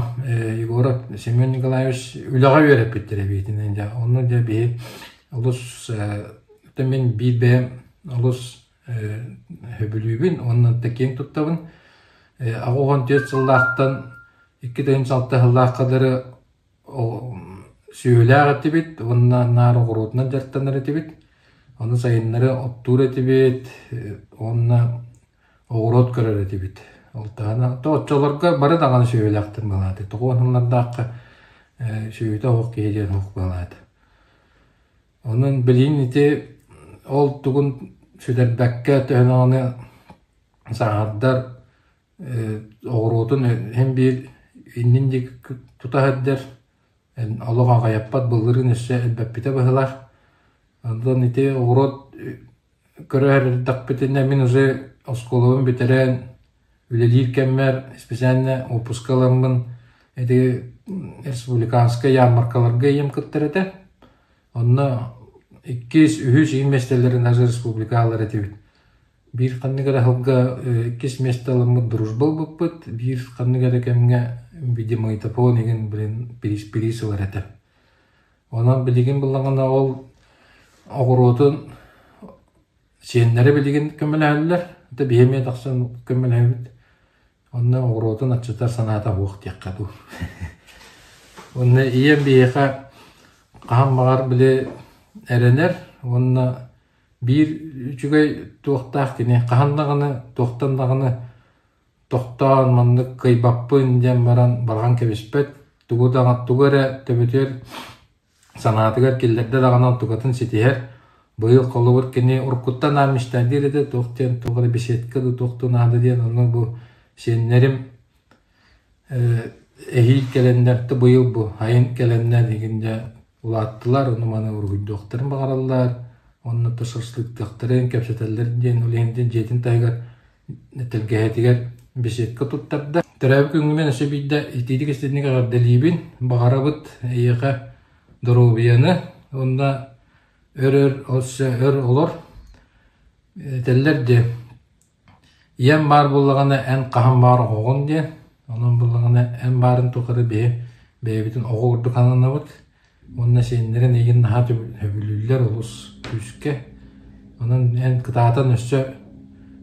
Егоров Семен Николаевич үлэҕэ үөрэппиттэрэ эбиитинэн дьэ. Онно дьэ биһи олус мин биир бэйэм олус Сөбүлүүбүн уонна да киэҥ туттабын. 84 сыллаахтан 2006 сыллаахха дылы сүөһүлээх этибит уонна наар оҕуруотунан дьарыктанар этибит. Ону сайыннары оттуур этибит уонна оҕуруот көрөр этибит. Ол таһынан оччолорго бары даҕаны сүөһүлээхтэр буолааты. Тоҕо сыллардаахха сүөһүтэ оһох киһи диэн оһох буолааты. Онон билигин ити ол тугун Сүтэрбэккэ төһө даҕаны саҥардар оҕуруотун иһин биир иннин диэки тута сылдьар, олох аҕыйаппат былырыын өссө элбэппитэ быһыылаах. Онтон ити оҕуруот көрө эрдэхпитинэ мин уже оскуолабын бүтэрэн үлэлиир кэммэр специально уоппуска ыламмын ити республиканскай ярмаркаларга ийэм кыттар этэ. Онно иккис, үһүс иһин миэстэлэрин даже республика ылар этибит. Биир ханнык эрэ сылга иккис миэстэ ылыммыт дружба ылбыппыт, биир ханнык эрэ кэмҥэ видеомагнитофон игин блин бириис бириис ылар этэ. Онон билигин буллаҕына ол оҕуруотун сиэннэрэ билигин көмөлөһөллөр, это биһи эмиэ тахсан көмөлөһөбүт. Онно оҕуруотун аччатар санаата суох диэххэ дуу. Уонна ийэм биһиэхэ хаһан баҕар били эрэнэр уонна биир үчүгэй туохтаах кини хаһан даҕаны туохтан даҕаны тохтоон маннык кыайбаппын диэн баран барҕан кэбиспэт тугу даҕаны тугу эрэ төбөтүгэр санаатыгар киллэрдэ даҕаны онтукатын ситиһэр. Быйыл холобур кини уруккуттан аан мечтайдыыр этэ, туох диэн туох эрэ беседка дуу туох дуу наада диэн онно бу сиэннэрим эһиил кэлэннэр да быйыл бу айын кэлэннэр игин дьэ улааттылар ону маны уруһуйдуохтарын баҕараллар онно то шашлыктыахтарын кэпсэтэллэр диэн ол иһин дьиэтин таһыгар тэлгэһэтигэр беседка туттарда. Төрөөбүт күҥҥүнэн өссө биирдэ итиитик истинник эҕэрдэлиибин. Баҕарабыт эйиэхэ доруобуйаны уонна өр-өр өссө өр олор. Этэллэр диэ, ийэм баар буоллаҕына эн хаһан баар оҕоҕун диэн. Онон буоллаҕына эн баарын тухары биһи бэйэбитин оҕо курдук сананабыт. Уонна сиэннэрин эйигин наһаа сөбүлүүллэр олус күүскэ. Онон эн кытаатан өссө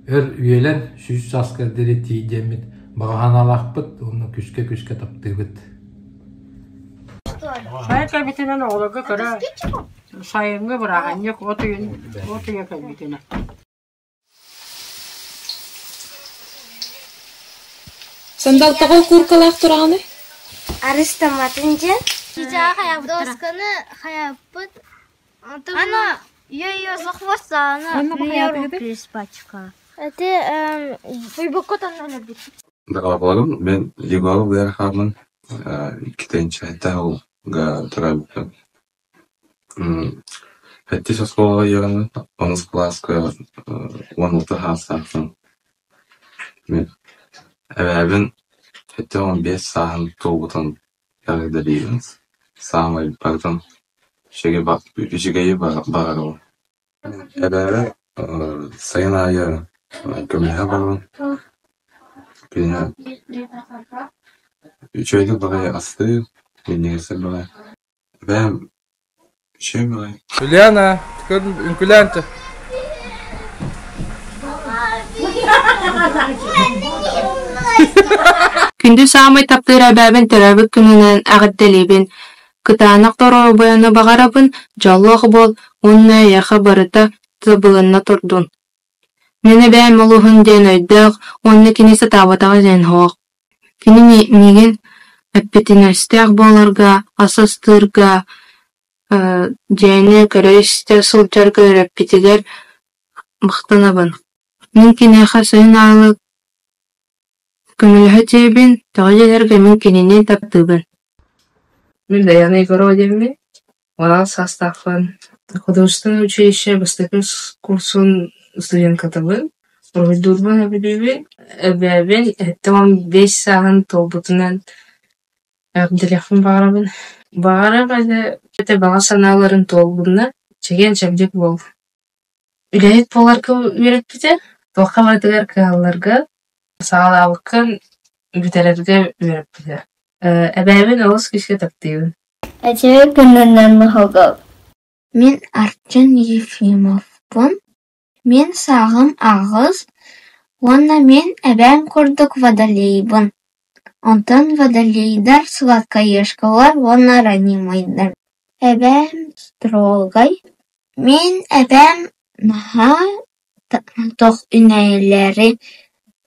өр үйэлэн сүүс сааскар диэри тиийдэммит баҕа санаалаахпыт уонна күүскэ-күүскэ таптыыбыт. Сайын кэлбитинэн оҕолорго кыра сайыҥҥы бырааһынньык от ыйын от ыйа кэлбитинэ. Сандал тоҕо кууркалаах тураҕыный? Арыстамматын диэн. Досканы хайаппыт. Она я ее за хвост, а она меня руки испачкала. Это Дорооболорум, мин Егоров Ыарахаммын, иккитинчи сылга төрөөбүппүн. Сэттис оскуолаҕа үөрэнэн, онус кылааска 16 саастаахпын. Мин эбээбин 75 сааһын туолбутун эҕэрдэлиибин. Саамай барытын үчүгэйи баҕарабын. Эбээбэр сайын аайы көмөлөһө барабын. Кинини үчүгэйдик баҕайы астыыр, минньигэстик баҕайы. Эбээм үчүгэй баҕайы. Ульяна, үҥкүлээн Күндү саамай таптыыр эбээбин төрөөбүт күнүнэн эҕэрдэлиибин, кытаанах доруобуйаны баҕарабын, дьоллоох буол уонна эйиэхэ барыта табылынна турдун. Мин эбээм олуһун диэн өйдөөх уонна кини сатаабатаҕа диэн суох. Кини миигин эппиэтинэстээх буоларга, ас астыырга, дьиэни көрө-истэ сылдьарга үөрэппитигэр махтанабын. Мин киниэхэ сайын аайы көмөлөһө тиийэбин, тоҕо диэтэргэ мин кинини таптыыбын. Мин Даяна Егорова диэммин, 16 саастаахпын. Художественнай училище бастакы курсун студенткатабын. Уруһуйдуурбун сөбүлүүбүн. Эбээбин 75 сааһын туолбутунан эҕэрдэлиэхпин баҕарабын. Баҕарар этэ баҕа санааларын туоллуннар, чэгиэн-чэбдик буол. Үлэһит буоларга үөрэппитэ, туохха барытыгар кыһалларга, саҕалаабыккын бүтэрэргэ үөрэппитэ. Эбээбин олус күүскэ таптыыбын. Үчүгэй күнүнэн моһолго. Мин Арчын Ефимовпун. Мин сааһым 8 уонна мин эбээм курдук водолейбын. Онтон водолейдар сладкоежкалар уонна ранимайдар. Эбээм строгай. Мин эбээм наһаа тох үүнээйилэри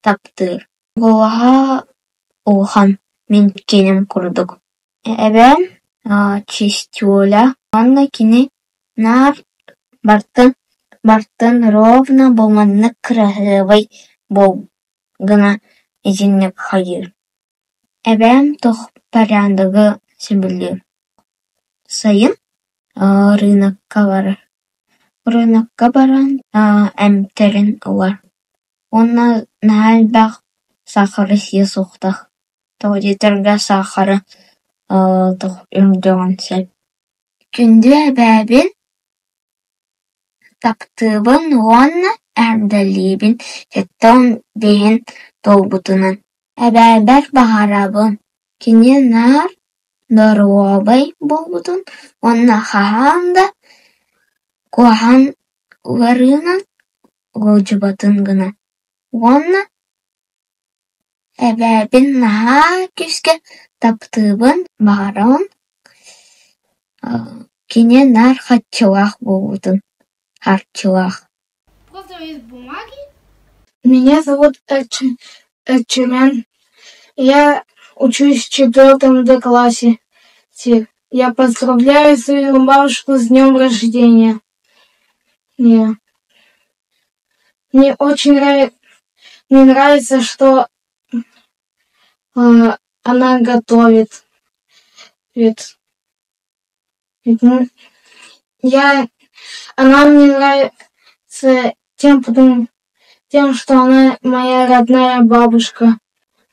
таптыыр. Куолаһа улахан, мин киним курдук. Эбээм чистюля уонна кини наар барытын Бартын ровно бу маннык кыраһыабай буол гына итинник хайыыр Эбээм туох порядогы сөбүлүүр Сайын рынокка барар Рынокка баран эмтэрин ылар уонна наһаа элбэх сахары сиэ суохтаах, тоҕо диэтэргэ сахара үрдүөҕүн сөп Күндү эбээбин таптыыбын уонна эҕэрдэлиибин 75-ин туолбутунан Эбээбэр баҕарабын кини наар доруобай буолбутун уонна хаһан да куһаҕан ыарыынан ыалдьыбатын гына уонна эбээбин наһаа күүскэ таптыыбын, баҕарабын кини наар харчылаах буолбутун, харчылаах Меня зовут Эрчимэн. Я учусь в четвертом Д классе. Я поздравляю свою бабушку с днем рождения. Мне очень мне нравится, что она готовит. Я она мне нравится тем, потому, тем, что она моя родная бабушка.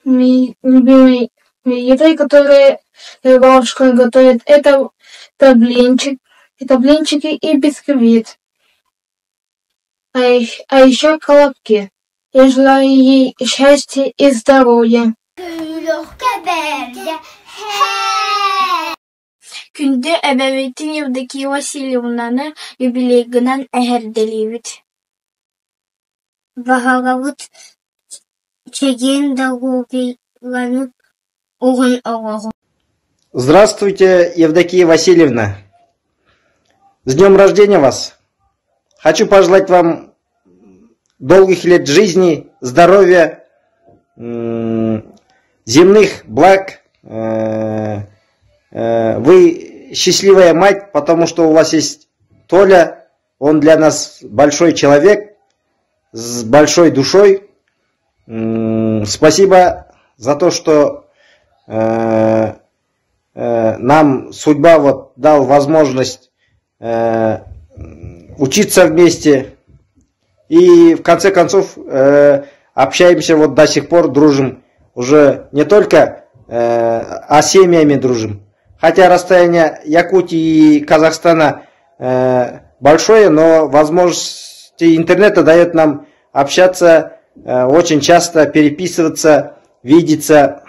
Моей любимой едой, которую бабушка готовит, это, это блинчик, это блинчики и бисквит. А, а еще колобки. Я желаю ей счастья и здоровья. Күндү эбэбитин Евдокия Васильевнаны юбилейгынан эҕэрдэлиибит Баҕарабыт чэгиэн доруобуйаны, уһун олоҕу Здравствуйте, Евдокия Васильевна! С днем рождения вас! Хочу пожелать вам долгих лет жизни, здоровья, земных благ. Вы счастливая мать, потому что у вас есть Толя, он для нас большой человек, с большой душой. Спасибо за то, что нам судьба вот дал возможность учиться вместе. И в конце концов общаемся вот до сих пор, дружим. Уже не только, а семьями дружим. Хотя расстояние Якутии и Казахстана большое, но возможности интернета дает нам общаться очень часто, переписываться, видеться.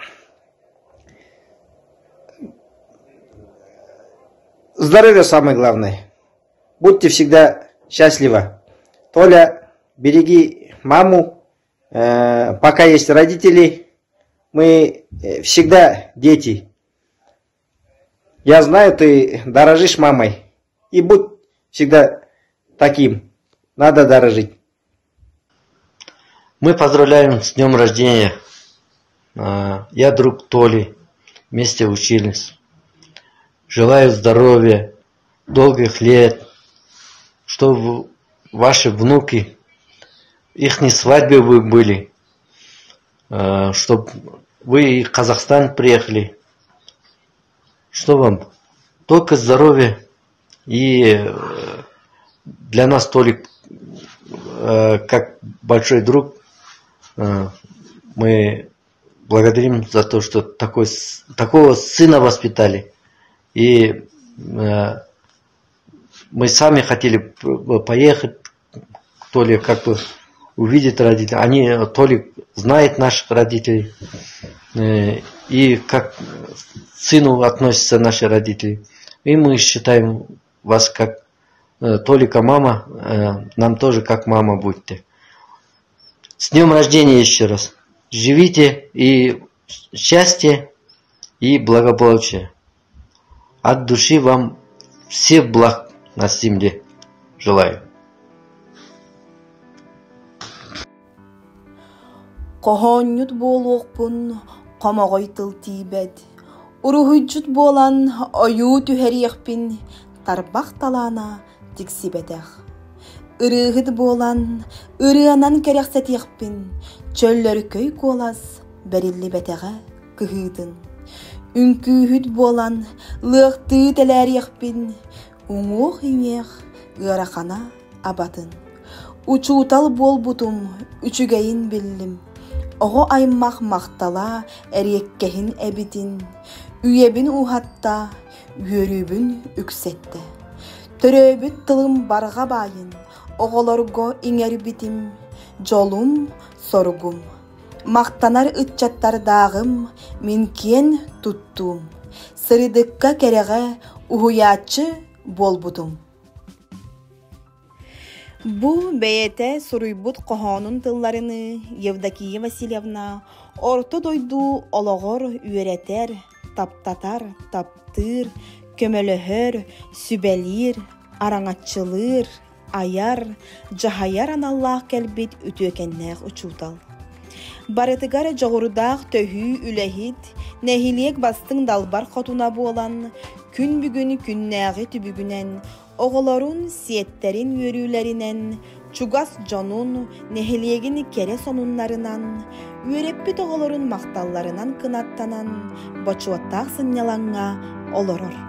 Здоровье самое главное. Будьте всегда счастливы. Толя, береги маму. Пока есть родители, мы всегда дети. Я знаю, ты дорожишь мамой. И будь всегда таким. Надо дорожить. Мы поздравляем с днем рождения. Я друг Толи. Вместе учились. Желаю здоровья, долгих лет, чтобы ваши внуки, их не свадьбы вы были, чтобы вы в Казахстан приехали. Что вам? Только здоровья и для нас Толик как большой друг. Мы благодарим за то, что такой, такого сына воспитали. И мы сами хотели поехать, Толик как бы увидеть родителей. Они, Толик знает наших родителей и как к сыну относятся наши родители. И мы считаем вас как Толика мама, нам тоже как мама будете. С днем рождения еще раз. Живите и счастье, и благополучие. От души вам всех благ на земле желаю. Хоһоонньут буолуохпун хомоҕой тыл тиийбэт, уруһуйдьут буолан ойуу түһэриэхпин тарбах талаана тиксибэтэх. Ырыаһыт буолан, ырыанан кэрэхсэтиэхпин, чөллөркөй куолас бэриллибэтэҕэ кыһыытын. Үҥкүүһүт буолан, лыахтыы тэлээриэхпин, уҥуох-иҥиэх ыарахана абатын. Учуутал буолбутум үчүгэйин биллим, оҕо аймах махтала эриэккэһин эбитин, үйэбин уһатта, үөрүүбүн үксэттэ. Төрөөбүт тылым барҕа баайын оҕолорго иҥэрбитим, дьолум, соругум. Махтанар ыччаттардааҕым мин киэн туттуум, сырдыкка кэрэҕэ уһуйааччы буолбутум. Бу бэйэтэ суруйбут хоһоонун тылларыныы Евдокия Васильевна орто дойду олоҕор үөрэтэр, таптатар, таптыыр, көмөлөһөр, сүбэлиир, араҥаччылыыр, айар, дьаһайар аналлаах кэлбит үтүөкэннээх учуутал. Барытыгар дьоҕурдаах төһүү үлэһит, нэһилиэк бастыҥ далбар хотуна буолан, күн бүгүн күннээҕи түбүгүнэн Оҕолорун, сиэттэрин үөрүүлэринэн, чугас дьонун, нэһилиэгин кэрэ сонуннарынан, үөрэппит оҕолорун махталларынан кынаттанан, бочуоттаах сынньалаҥҥа олорор.